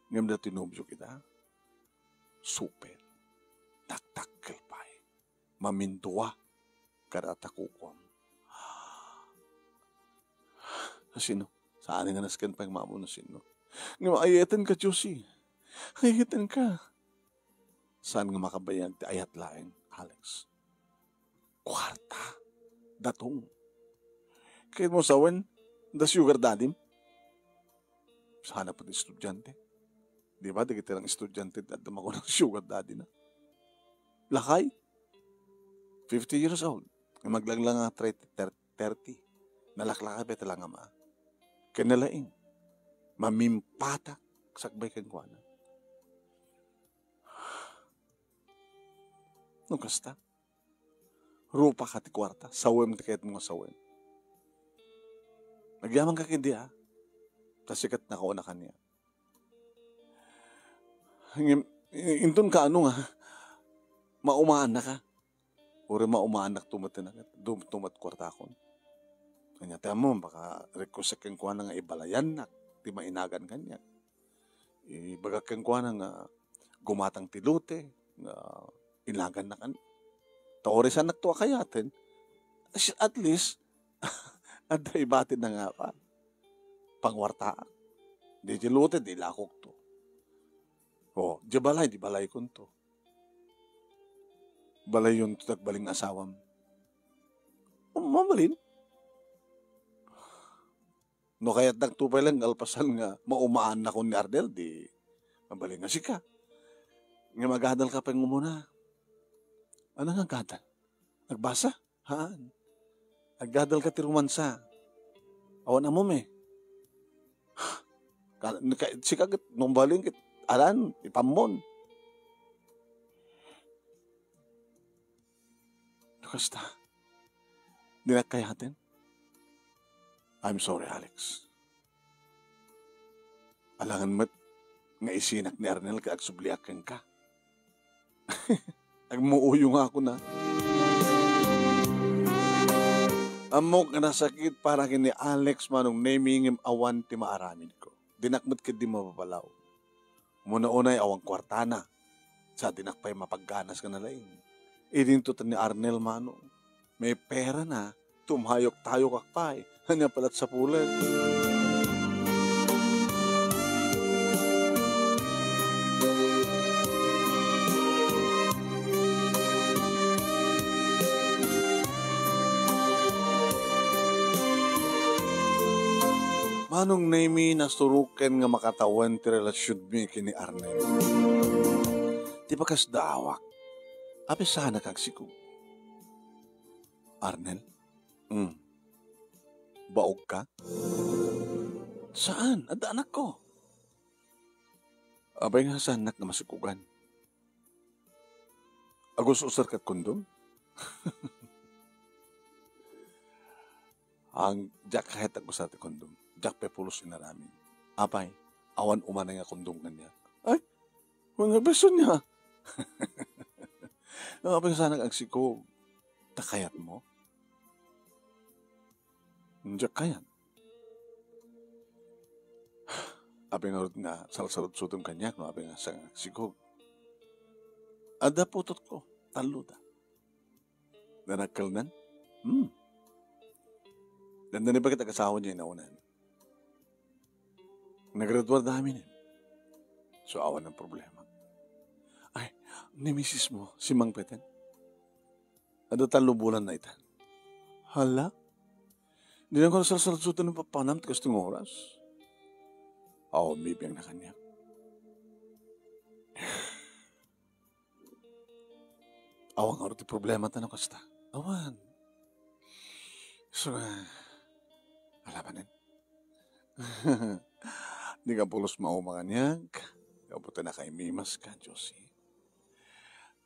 Ngem datoy nobio kita, super. Dakdakkel pay. Mamindua. Kada ta kukuam. Sino? Saan nga nasken pay nga maammo no sino. Ngem ay-ayatenka, Josie. Ay-ayatenka. Saan nga makabayag ti ayat laeng, Alex? Kuarta. Datong. Kayatmo sawen, da sugar daddy-m? Sana pati estudiante. Di ba, dagiti lang estudiante, adda makunak sugar daddy na. Lakay, fifty years old. Nga maglanglang nga thirty, thirty. Nalaklakay pa iti langam, a. Ken nalaing. Mamimpatak, sakbay kenkuana. No kasta, rupaka ti kuarta, sawem ti kayatmo nga sawen. Agyamanka ketdi, a. Ta sikat nakauna kaniak. Ngem, i-, inton kaano nga, maumaannaka. Uray maumaannak tumet ti naket, dum-, tumet kuartakon. Kaniak ti ammom, baka request kenkuana nga ibalayannak ti mainagan kaniak. Ibagak kenkuana nga gumatang ti lote, nga inagannak kan-, ta uray saannakto a kayaten, as-, at least, adda ibatinna nga pa-, pangwartaak. Di, di lote, di lakokto. O, di balay, di balaykonto. Balayyonto ti agbalin nga asawam. O, mabalin. No kayatnakto pay lang ngalpasan nga maumaannakon ni Arnel, di mabalin nga sika. Ngem agadalka pay nga umuna. Ania nga agadal? Agbasa? Haan. Agadalka ti romansa. Awan ammom, e. Ka-, ka-, sika ket, no mabalin ket, alan, ipammon. No kasta, dinak kayaten. I'm sorry, Alex. Alangan met nga isinak ni Arnel ket agsubliak kenka. Agmuuyo nga ako na. Ammok nga nasakit para ken ni Alex, Manong Nemy, ngem awan ti maaramidko. Dinak met ketdi mapapalaw. Umuna unay, awan kuartana. Sa dinak pay mapagganas nga nalaing. Idinto ta ni Arnel, Manong. May perana, tumayok-tayokak pay. Ania pay la't sapulen? Manong Nemy, nasuroken nga makatawen ti relasionmi ken ni Arnel. Ti pakasdaawak, apay saanak agsikog? Arnel? Hmm. Baogka? Saan? Adda anakko. Apay nga saanak nga masikogan? Agus-usarka ti kondom? Ang, diak kayat agusar ti kondom. Diak pay pulos inaramid. Apay, awan umanay nga kondom kaniak. Ay, wen nga beso niya. Apay nga saanak agsikog? Ta kayatmo? Diak kayat. Apay ngarud nga salsaludsotem kaniak no apay nga saanak agsikog? Adda putotko, talloda. Nanagkalnan? Hmm. Dandani pa ket agasawa diay naunaan. Naggraduar da amin. So, awan a problema. Ay, ni misis mo, simmangpeten? Adda tallo bulan na itan. Hala? Dinak salsaludsoten no papanam ti kastoy nga oras. Awan bibiangna kaniak. Awan ngarud ti problemata no kasta. Awan. So, ah, ala manen. Di ka pulos mauma kaniak. Gapu ta nakaimimas ka, Josie.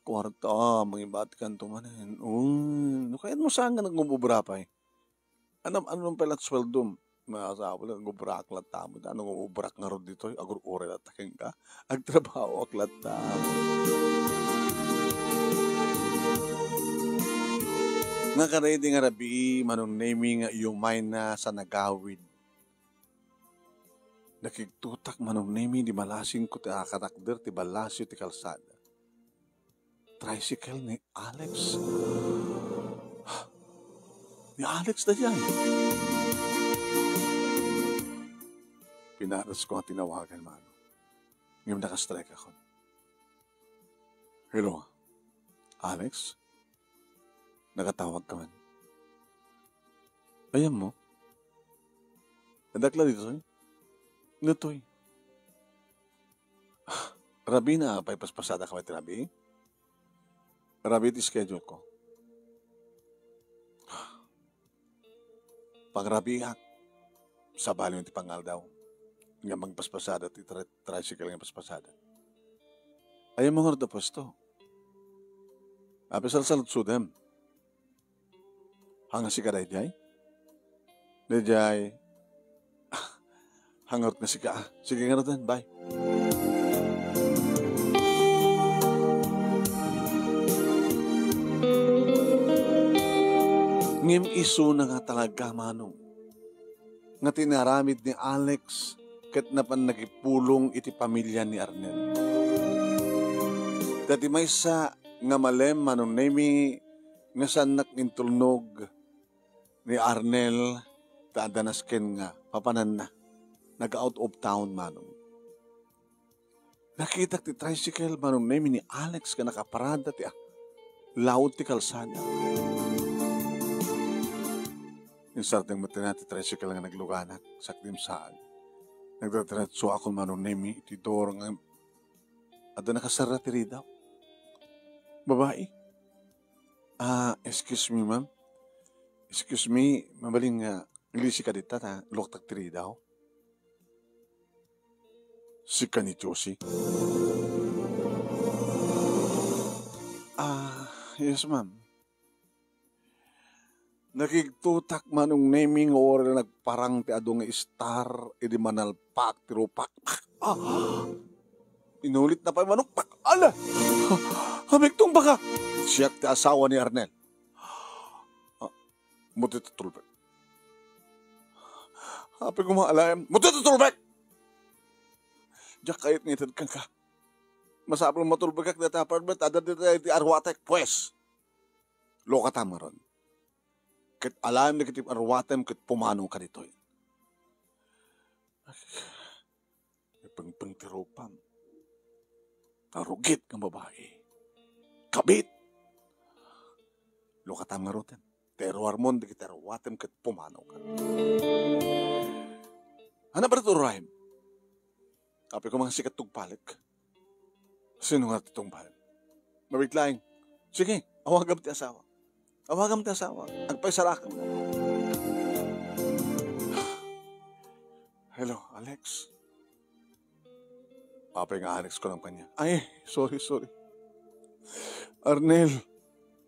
Kuarta, mangibaat kanto manen. Mm, no kayat mo saan nga nagmumubra pay? Ano, ano pay la suweldom? Maasawa la, nagmubra ak latta. Ano nga ubrak ngarud ditoy? Agur-uray latta kenka. Agtrabaho ak latta. Nga karedi nga rabii, Manong Nemi nga iumayna sa nagawid. Nakigtutak Manong Nemi di malasingko ti akatakder ti ballasyo ti kalsada. Tricycle ni Alex. Ni Alex daydiay. Pinares ko nga tinawagan, Manong. Ngem nakastrike ako. Hello, Alex? Nakatawag ka man. Ayan mo? Adakla ditoy? Ditoy. Rabii na pay paspasada ka met rabii? Rabii ti schedule ko. Pangrabiak, sabali ti pangaldaw. Nga mangpaspasada ti tri-, tricycle nga paspasada. Ayan mo nga da pwesto. Apay salsaludsodem. Hanga sika daydiay? Daydiay. Hangarot nga sika. Sige nga natin. Bye. Ngem isuna nga talaga, Manong, nga tinaramid ni Alex ket napan nagipulong iti pamilya ni Arnel. Dati maysa nga malem, Manong Nemi, nga saannak intulnog ni Arnel ta adda nasken nga papananna. Nag-out of town, Manong. Nakitak ti tricycle, Manong Nemi, ni Alex nga nakaparada ti, ah, laud ti kalsada. Insardeng met ti tricycle nga nagluganak, sakdim saan. Nagdadiretso ako, Manong Nemi, iti door nga adda nakasarra ti ridaw. Babai. Ah, excuse me, ma'am. Excuse me, mabalin nga, lisi ka dita ta, luktak ti ridaw. Sika ni Josie? Ah, yes, ma'am. Nakigtutak Manong Nemi nga uray nagparang ti adu nga istar idi manalpak ti rupak. Ah! Inulit na pay Manong, pak-, ala! Amigtong baka! Siak ti asawa ni Arnel. Ah, muti ti tulbek. Apay koma alayam, muti ti tulbek! Diak kayat nga ited kenka. Masapul matulbekak dita apartment, adda dita ti arwatek, pues. Lukatam ngarud. Ket alayam dagiti arwatem ket pumano ka ditoy. Ipengpeng ti rupam. Arugit nga babai. Kabit. Lukatam ngaruden. Ti ruarmon dagiti arwatem ket pumano ka. Ano ba ito, Ryan? Apay koma nga sika ti tungpalek. Sino nga ti tungpalek? Mabit laeng. Sige, awagam ti asawa. Awagam ti asawa. Agpaisarakam. Hello, Alex. Apay nga Alex ko lang kanya. Ay, sorry, sorry. Arnel.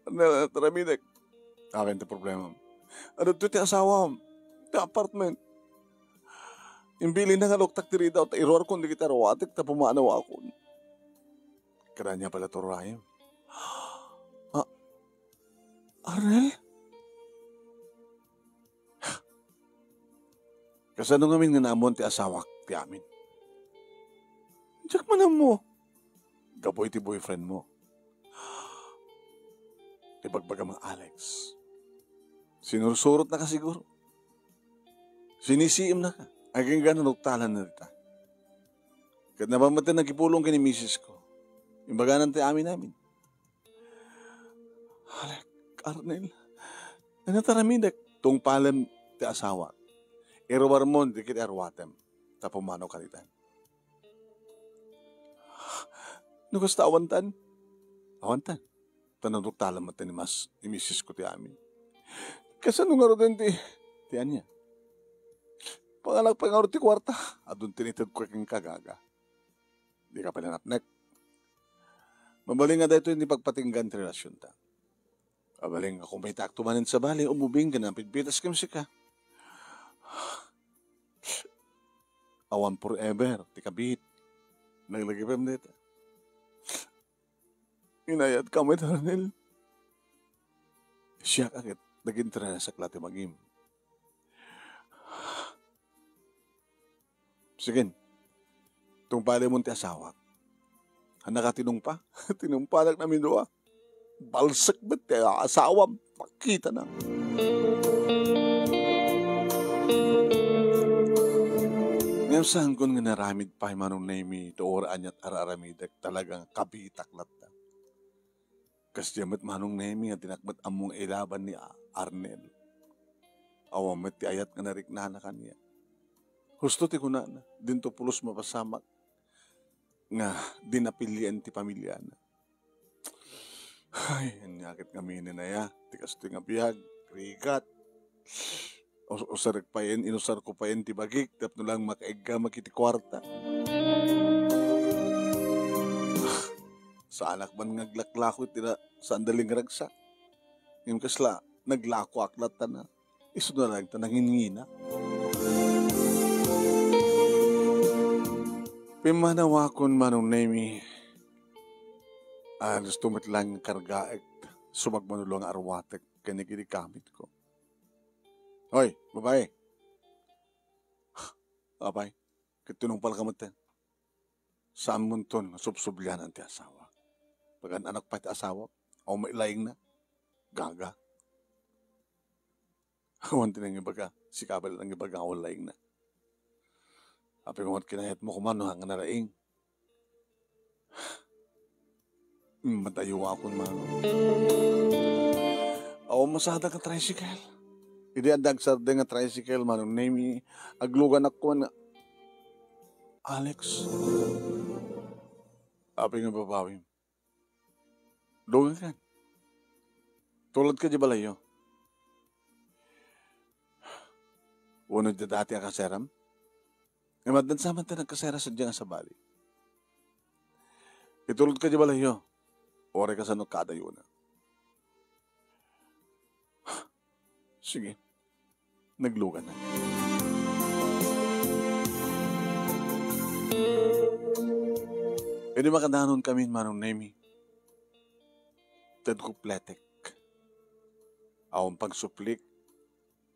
Arnel, ano ti aramidek? Akin ti problema. Ano ti asawam? Ti apartment. Imbilinna nga luktak ti ridaw, ta iruarkon dagiti arwatek, ta pumanaw akon. Kada niya pala turayem. Ah, Arnel? Kasano ngamin nga naammoan ti asawak ti amin? Diak man ammo. Gapu iti boyfriend mo. Ibagbagam nga Alex. Sinursurot na ka siguro. Sinisiim na ka. Agingga na nuktalan na dita. Ket napammeten nagipulong ken ni misis ko. Imbaganan ti amin-amin. Alek, Arnel, ano ti aramidek? Tungpalem ti asawak. Iruarmon dagiti arwatem, ta pumano ka ditan. No kasta, awantan? Awantan. Ta naduktalan met ni mas, ni misis ko ti amin. Kasano ngaruden ti, ti ania? Panganak pay ngarud ti kuarta. Adun tinitedko kenka, Gaga. Dika pay la napnek. Mabalin nga daytoy ti pagpatinggaan ti relasionta. Mabalin nga kumitak to manen sabali, umubing ken napitpitas ken sika. Awan forever ti kabit. Naglagipem dayta. Inayat ka met, Arnel. Siak a ket nagintresak la ti bagim. Sige, tungpalimon ti asawak. Ania ka tinungpa? Tinungpanak na minua. Balsek met ti asawam. Pakitana. Ngem saankon nga naramid pay, Manong Nemy, ti uray aniat ar-aramidek, talaga nga kabitak latta. Kasdiay met, Manong Nemy, nga dinak met ammo nga ilaban ni A-, Arnel. Awan met ti ayat nga nariknana kaniak. Husto ti kunana, dinto pulos mapasamak nga di napilian ti pamiliana. Ay, ania ket ngamin aya, ti kastoy nga biag, rigat. Us-, usarek payen, inusarko payen ti bagik, tapno lang makaiggamak iti kuarta. Saanak man nga aglaklako iti na-, saan da lingragsak. Ngem kasla, naglakoak latta na. Isu na lang ta nangingina. Pimmanawakon, Manong Nemy. Ah, gusto met lang kargaek. Sumagmamano nga arwatek ken iti gamitko. Hoy, babai. Apay, ket tinungpalka met. Saan monton nga subsublianan ti asawa. Pagan-anak pay ti asawa, o mailaingna. Gaga. Awan ti nangibaga, sika pay la nangibaga, awan laingna. Apay met kinayatmo koma no, nga nalaing. Matayo akon, Manong. Awan masada nga tricycle. Idi adda agsardeng nga tricycle, Manong Nemy, agluganak koma nga, Alex. Apay nga babawim. Dugenkan. Tulodka di balayyo. Wenno di dati a kaseram? Ngem addan sa man ti nagkasera sadiay nga sabali. Itulodka di balayyo. Uray kasano kadayona. Sige. Nagluganak. Idi makadanon kami, Manong Nemy, ted kupletek. Awan pagsuplik.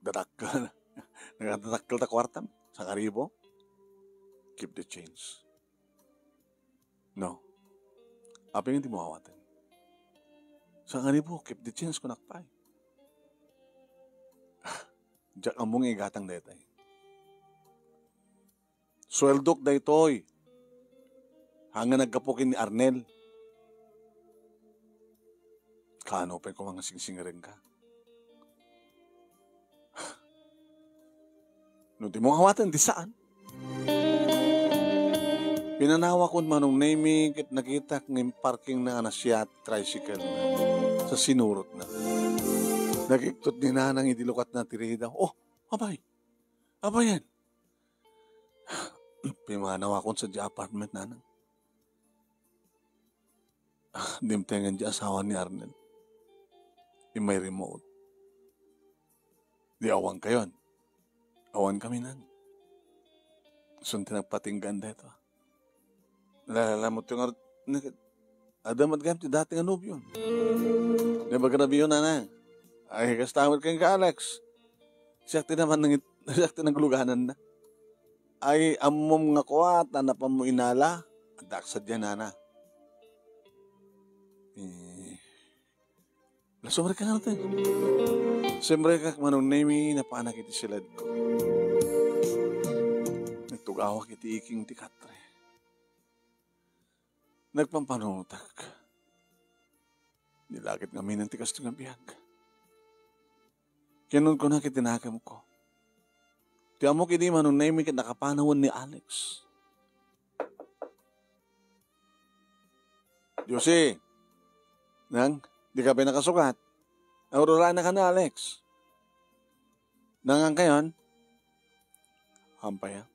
Dadakkel. Nagdadakkel ta kuartam. Sangaribu. Keep the change. No. Apay nga di mo awaten? Sangaribu, keep the change, kunak pay. Diak ammo nga igatang daytay. Sueldok daytoy. Haan nga naggapu ken ni Arnel. Kaano pay koma nga singsingerengka? No di mo awaten, di saan. Pinanawakon, Manong Nemy, ket nakitak nga imparkingna a nasiat tricycle sa sinurotna. Nagiktot ni Nanang idi lukatna ti ridaw. Oh, apay! Apay yan? Pimanawakon sadiay apartment, Nanang. Ah, dimtengen ti asawa ni Arnel. Immay remote. Di awan kayon. Awan kami nan. Sun ti nagpatinggaan dayta. La, la, mo ti ngar-, nag-, adda met gayam ti dati nga nobio. Di ba grabe yun, Nanang? Ay, kasta met kenka, Alex. Siak ti naman nangit-, siak ti nagluganan na. Ay, ammom nga kuat, a napanmo inala. Adda ak sadiay, Nana. Eh, la, sumrekka nga natin. Sumrekka, Manong Nemy, napanak iti siledko. Nagtugawak iti iking ti katre. Nagpampanunotak. Nilakit ngamin ti kastoy nga biag. Kinunkunak iti nakemko. Ti ammok idi, Manong Nemy, ket nakapanawen ni Alex. Josie, nang, di ka pay nakasukat. Aurora na ka na, Alex. Nangan kayon? Ampaya.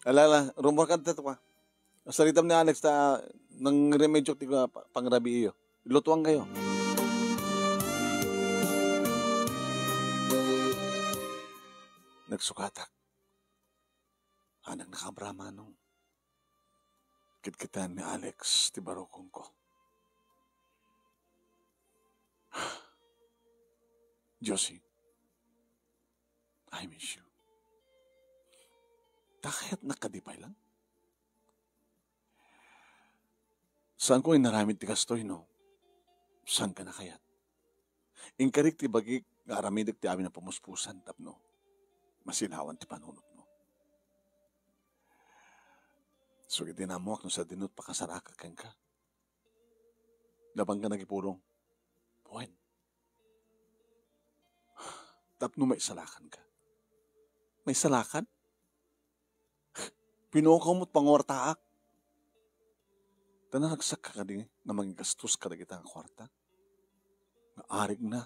Ala, ala, rumor ka dita, pa. Saritam ni Alex ta nangremedyok ti pa-, pangrabii yo. Lutuan kayo. Nagsukatak. Anak, nakabramano. Kitkitaen ni Alex ti barukongko. Josie, I miss you. Ta kayatnak kadi pay lang? Saanko inaramid ti kastoy no saanka nakayat. Inkarik ti bagik nga aramidek ti amin a pamuspusan tapno masilawan ti panunotmo. Isu ket di naammoak no sadino ti pakasarakak kenka. Nabanka nagipulong. Wen. Tapno maisalakanka. Maisalakan? Pinukawmo ti panguartaak. Ta naragsak ka kadi nga mangigastos kadagita nga kuarta? Nga arigna,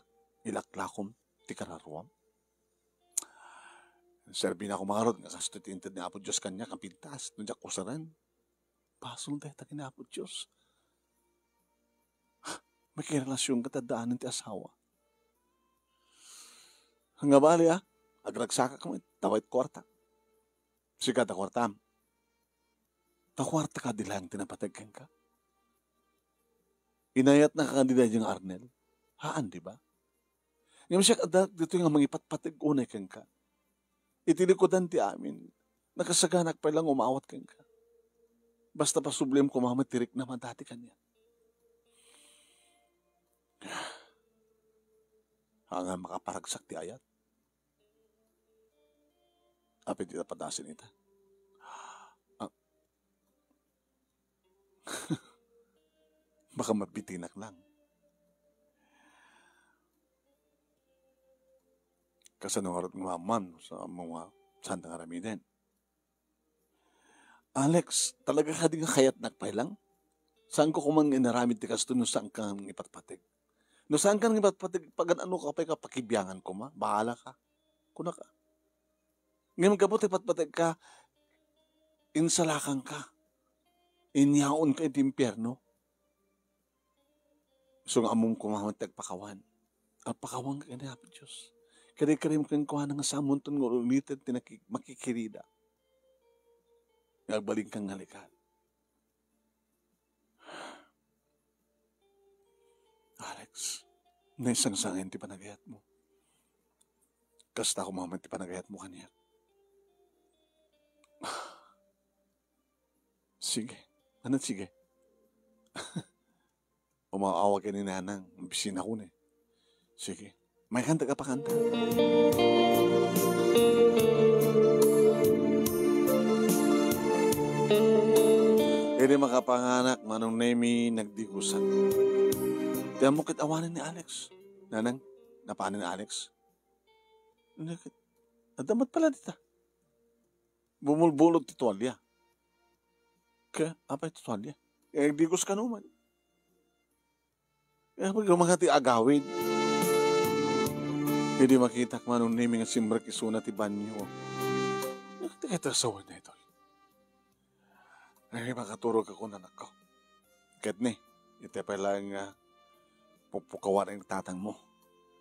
ilaklakom ti kararuam? Serbinak koma ngarud nga kastoy ti inted ni Apo Dios kaniak a pintas no diak usaren. Basol dayta ken Apo Dios. Makirelasionka ta addaanen ti asawa. Nga bali, a, agragsakak met, ta awan kuarta. Sika ta kuartam. Ta kuarta kadi laeng ti napateg kenka. Inayatnaka kadi daydiay nga Arnel? Haan, di ba? Ngem siak adda ditoy nga mangipatpateg unay kenka. Iti likudan ti amin, nakasaganak pay lang umawat kenka. Basta pasubliem koma met ti riknam a dati kaniak. Haan nga makaparagsak ti ayat. Apay ti napadasin ita? Ah. Baka mabitinak lang. Kasano ngarud nga maammoan sa mga saan nga aramiden? Alex, talaga kadi nga kayatnak pay lang? Saanko koma nga inaramid ti kastoy no saanka nga ipatpateg? No saanka nga ipatpateg, pagan-anoka pay ka, pakibiangan koma, bahala ka. Kunaka. Ngem gapu ta ipatpategka, insalakanka. Inyaonka iti impierno. Isu nga ammom koma met ti agpakawan. Agpakawanka ken ni Apo Dios. Kadikadem kenkuana nga saanmonto nga ul-uliten ti naki-, makikirida. Nga agbalinka nga legal. Alex, naisangsangen ti panagayatmo. Kasta koma met ti panagayatmo kaniak. Sige. Ano, sige? Umaawa ken ni Nanang, bisinakon eh. Sige. Maikanta ka pakanta. Idi makapanganak, Manong Nemi, nagdigusan. Ti ammok ket awanen ni Alex. Nanang, napanen ni Alex? Nagit-, adda met pala dita. Bumulbulot ti tualya. Ka, apay ti tualya? Eh, nagdigos kano man. Eh, pag mga ti agawid. Idi makitak, Manong Nemi, nga simrek isuna ti banyo. Ti kay tasawan na ito. Ay, makaturog ako, anakko. Ket ni, iti pay laeng nga pupukawan ang tatangmo.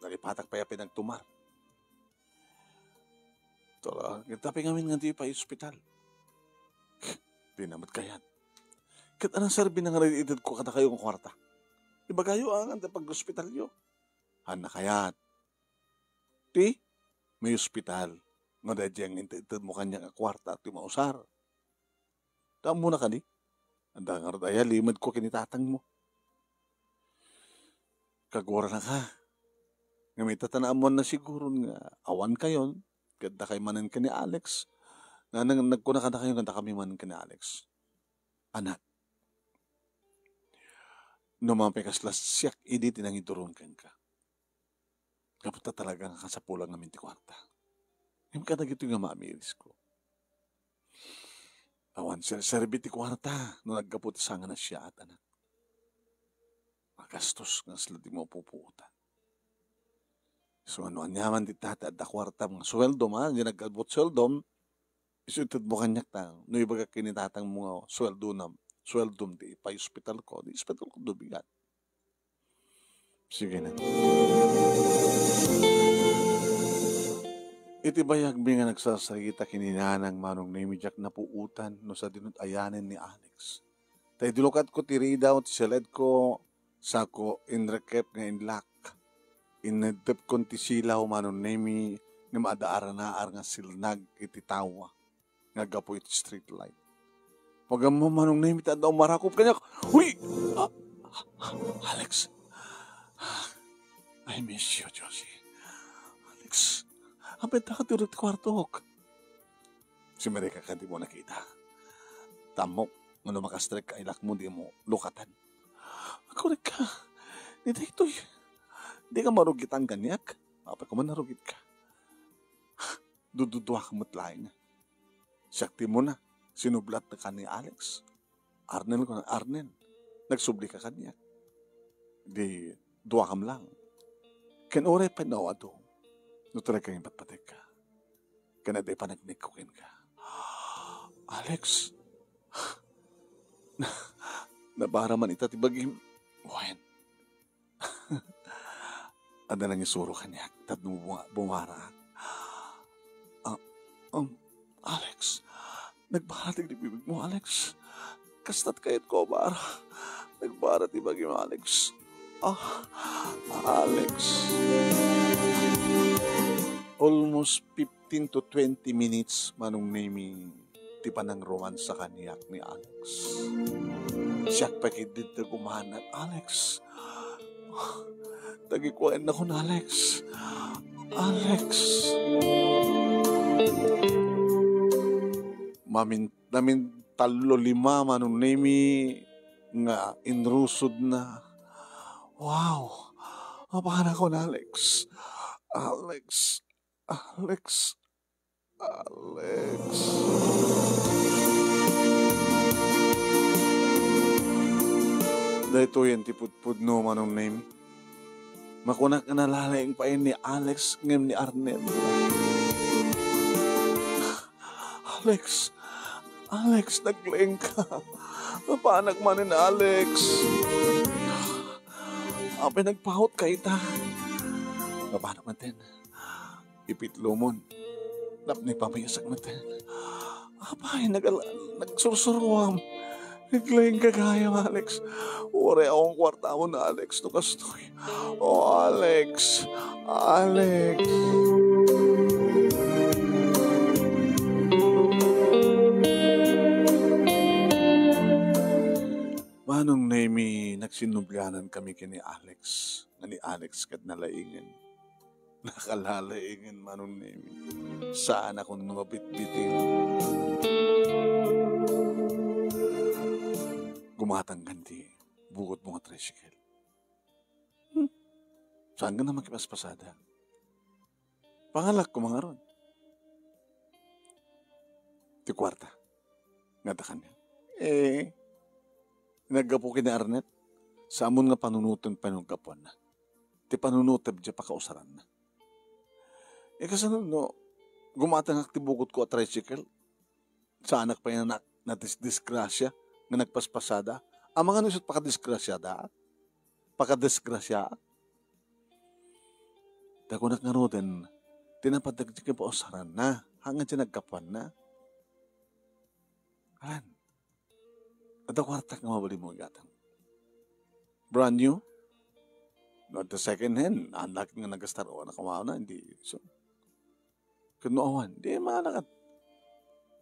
Nalipatak pay a pinagtumar. Tara, ket apay ngamin nga di pay ospital? Di na met kayat. Ket anang serbi na nga itedko kadakayo nga kuarta? Ibagayo angan ti pag-ospitalyo. Haan a kayat. Ti, may ospital. Nga daydiay nga inted-, intedmo kaniak nga kuarta ti mausar. Ta ammona kadi? Adda ngarud aya limedko ken ni tatangmo. Kaguarnaka. Ngem ita ta naammoanna siguron nga awan kayon, ket dakay manen ken ni Alex. Nga nang nagkuna kadakayo nga dakami manen ken ni Alex. Anak, no mapay kasla, siak idi ti nangiduron kenka. Gapu ta talaga nga kasapulan ngamin ti kuarta. Ngem kadagitoy nga maamirisko. Awan serserbi ti kuarta no naggapu ti sangana siaat, anak. Magastos nga kasla di mapupuotan. So, no aniaman ti tata adda kuarta, mga suweldom, ha? Di naggapu ti suweldom, Isu itedmo kaniak ta, no ibagak ken ni tatangmo nga suweldona, suweldom ti ipay-ospitalko, di ospitalko dubigan. Sige na. Iti bayagmi nga nagsasarita ken ni Nanang Manong Nemi, diak napuotan no sadino ti ayanen ni Alex. Ta idi lukatko ti ridaw ti siledko, sako inrekep nga inlak. Inneddepkon ti silaw, Manong Nemi, ngem adda arnaar nga silnag iti tawa nga aggapu iti street light. Pag-ammom, Manong Nemi, ta adda umarakop kaniak. Uy! Ah, Alex! I miss you, Josie. Alex, apay ta ka ti kwartok? Simmiri ka, di mo nakita. Ammok nga no makastrek ka, ilakmo, di mo lukatan. Korek ka. Ni daytoy. Di ka marugitan kaniak. Apay ko man narugit ka. Dududuak met laeng. Siak ti umuna, sinublat na kan ni Alex. Arnel ko na, Arnel, nagsubli ka kaniak. Di, duakam lang. Ken uray pay no adu, no turay kang ipatpatek ka. Ken adda panagnik ko kenka. Alex, na, nabara man ita ti bagim. Wen, adda nangisuro kaniak tapno buma-, bumaraak. Ah, um, Alex, nagbara ti bibigmo, Alex. Kasta't kayatko a bara. Nagbara ti bagim, Alex. Ah, Alex. Almost fifteen to twenty minutes, Manong Nemi, ti panangromansa kaniak ni Alex. Siak pay ketdi ti gumanat, Alex. Tagikuaennakon, Alex. Alex. Mamin-, namin tallo lima, Manong Nemi, nga inrusodna. Wow! Apanakon, Alex. Alex. Alex. Alex. Daytoyen ti pudpudno, Manong Nemi. Makunak nga nalalaing pay ni Alex ngem ni Arnel. Alex, Alex, naglaing ka. Mapanak manen, Alex. Apay nagpahot ka ita? Mapanak manen. Ipitlomon. Napnay pamiyasak met. Apay, nagal-, nagsursuruam. Naglaing ka gayam, Alex. Uray awan kuartamon, Alex, no kastoy. Oh, Alex. Alex. Manong Nemi, nagsinnublianan kami ken ni Alex. Nga ni Alex ket nalaingen. Nakalalaingen, Manong Nemi. Saanakon nga mabitbitin. Gumatang kan ti bukotmo nga tricycle. Hmm. Saan ka na makipaspasada? Pangalak ko mangarod. Ti kuarta. Nga da kaniak. Eh, naggapu ken ni Arnel. Saan nga panunoten pay no gapuanna. Ti panunotem diay pakausaranna. Eh, kasano no gumatangak ti bukotko a tricycle? Saanak pay nga na-, nadisdisgrasya nga nagpaspasada. Amangan isu ti pakadisgrasyadak? Pakadisgrasyaak? Ta kunak ngaruden, ti napaddek diay pausaranna, haan nga diay naggapuanna. Alan, adda kuartak nga mabalinmo igatang. Brand new? No, adda second hand, haan la ket nga nagastar, o, nakawana, hindi. So, ket no awan, di manak ket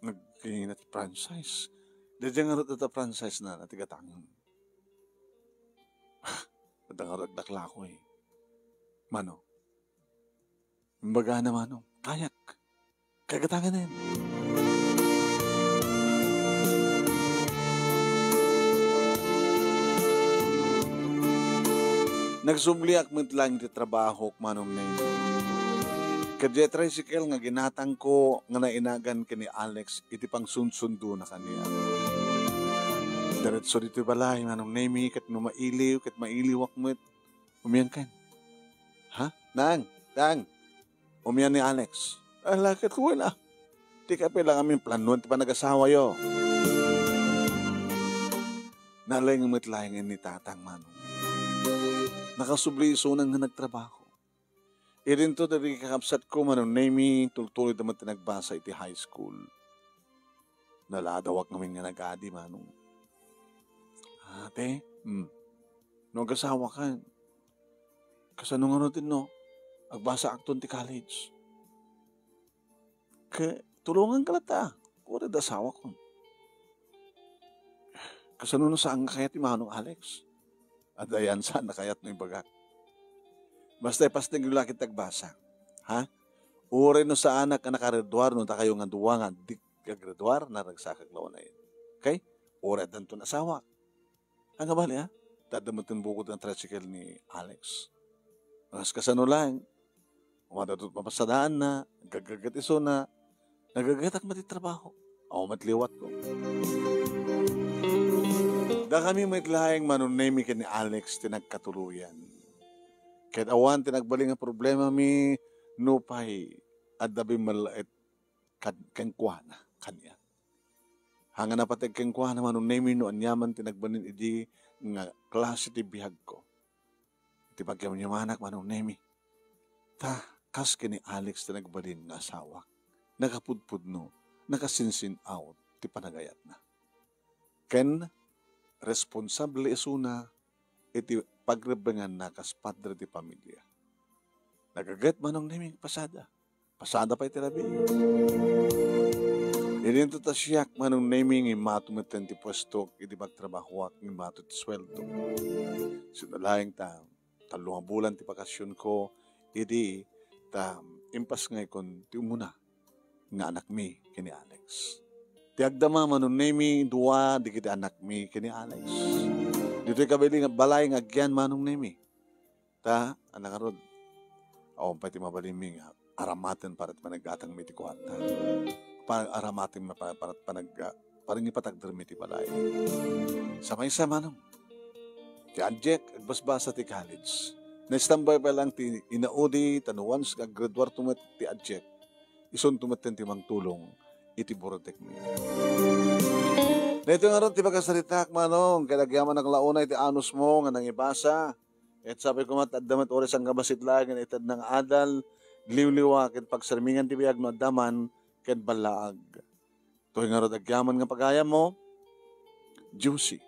nagkingina ti franchise. Daydiay ngarud adda franchise na, na ti gatangem. Adda ngarud aglaklako, eh. Mano? Imbagana, Mano, kayak. Kagatanganen. Nagsubliak met laeng ti trabahok, Manong Nemi. Ket diay tricycle nga ginatangko nga nainagan ken ni Alex iti pangsunsundona kaniak. Diretso ditoy balay, Manong Nemi, ket no mailiw, ket mailiwak met, umian ken. Ha? Nang, Nang, umian ni Alex. Ala, ket wen a. Ti kape lang amin planuan ti panagasawayo. Naleng met laeng ni tatang, Manong. Nakasubli isuna nga nagtrabaho. Idinto dagiti kakabsatko, Manong Nemi, tultuloyda met ti nagbasa iti high school. Naladawak ngamin nga nagadi, Manong. Ate, hmm, no agasawakan, kasano ngarud no agbasaakton ti college? Ke, tulonganka latta. Uray da asawakon. Kasano no saan nga kayat ni Manong Alex? Adda yan, saan na kayat no ibagak? Basta ipasnegyo la ket agbasa. Ha? Uray no saanak a nakagraduar, no dakayo nga dua nga di kagraduar, naragsakak laeng. Okay? Uray addanton asawak. Ania bali, ha? Ta adda met ken bukod nga tricycle ni Alex. Kas-, kasano laeng? Umadatot mapasadaanna, nagagagget isuna, nagaggetak met ti trabaho. Awan met liwatko. Dakami met laeng, Manong Nemi ken ni Alex ti nagkatuloyan. Ket awan ti nagbalin nga problemami nupay adda bimmallaet kad-, kenkuana, kaniak. Haan nga napateg kenkuana, Manong Nemi, no aniaman ti nagbalin idi nga klase ti biagko. Iti pagyamyamanak, Manong Nemi, ta kas ken ni Alex ti nagbalin nga asawak, nakapudpudno, nakasinsin-awat ti panagayatna. Ken responsable isuna iti pagrebbenganna kas padre ti pamilia. Nagagget, Manong Nemi, pasada. Pasada pay ti rabii. Idinto ta siak, Manong Nemi, nga immato metten ti puestok idi pagtrabahoak, nga immato ti sueldo. Sino laeng ta tallo nga bulan ti bakasionko idi ta impasngaykon ti umuna nga anakmi ken ni Alex. Ti agdama, Manong Nemi, dua dagiti anakmi ken ni Alex. Ditoy kabili nga balay nga agyan, Manong Nemi. Ta, ania ngarud, awan pay ti mabalinmi nga aramaten para ti panaggatangmi ti kuarta. Pa-, aramaten nga pa-, para ti panag-, para nga ipatagdermi ti balay. Sa maysa, Manong, ti adiak agbasbasa ti college. Naistambay pay laeng ti inaudi, ta no once nga aggraduarto met ti adiak, isunto metten ti mangtulong iti burutekmi. Daytoy ngarud ti pakasaritaak, Manong, ket agyamanak la unay ti anusmo nga nangibasa. Ket sapay koma ta adda met uray sangkabassit laeng nga itedna nga adal, liwliwa, ket pagsarmingan ti biag no adda man, ket ballaag. Toy ngarud agyaman nga pagayammo, Juicy,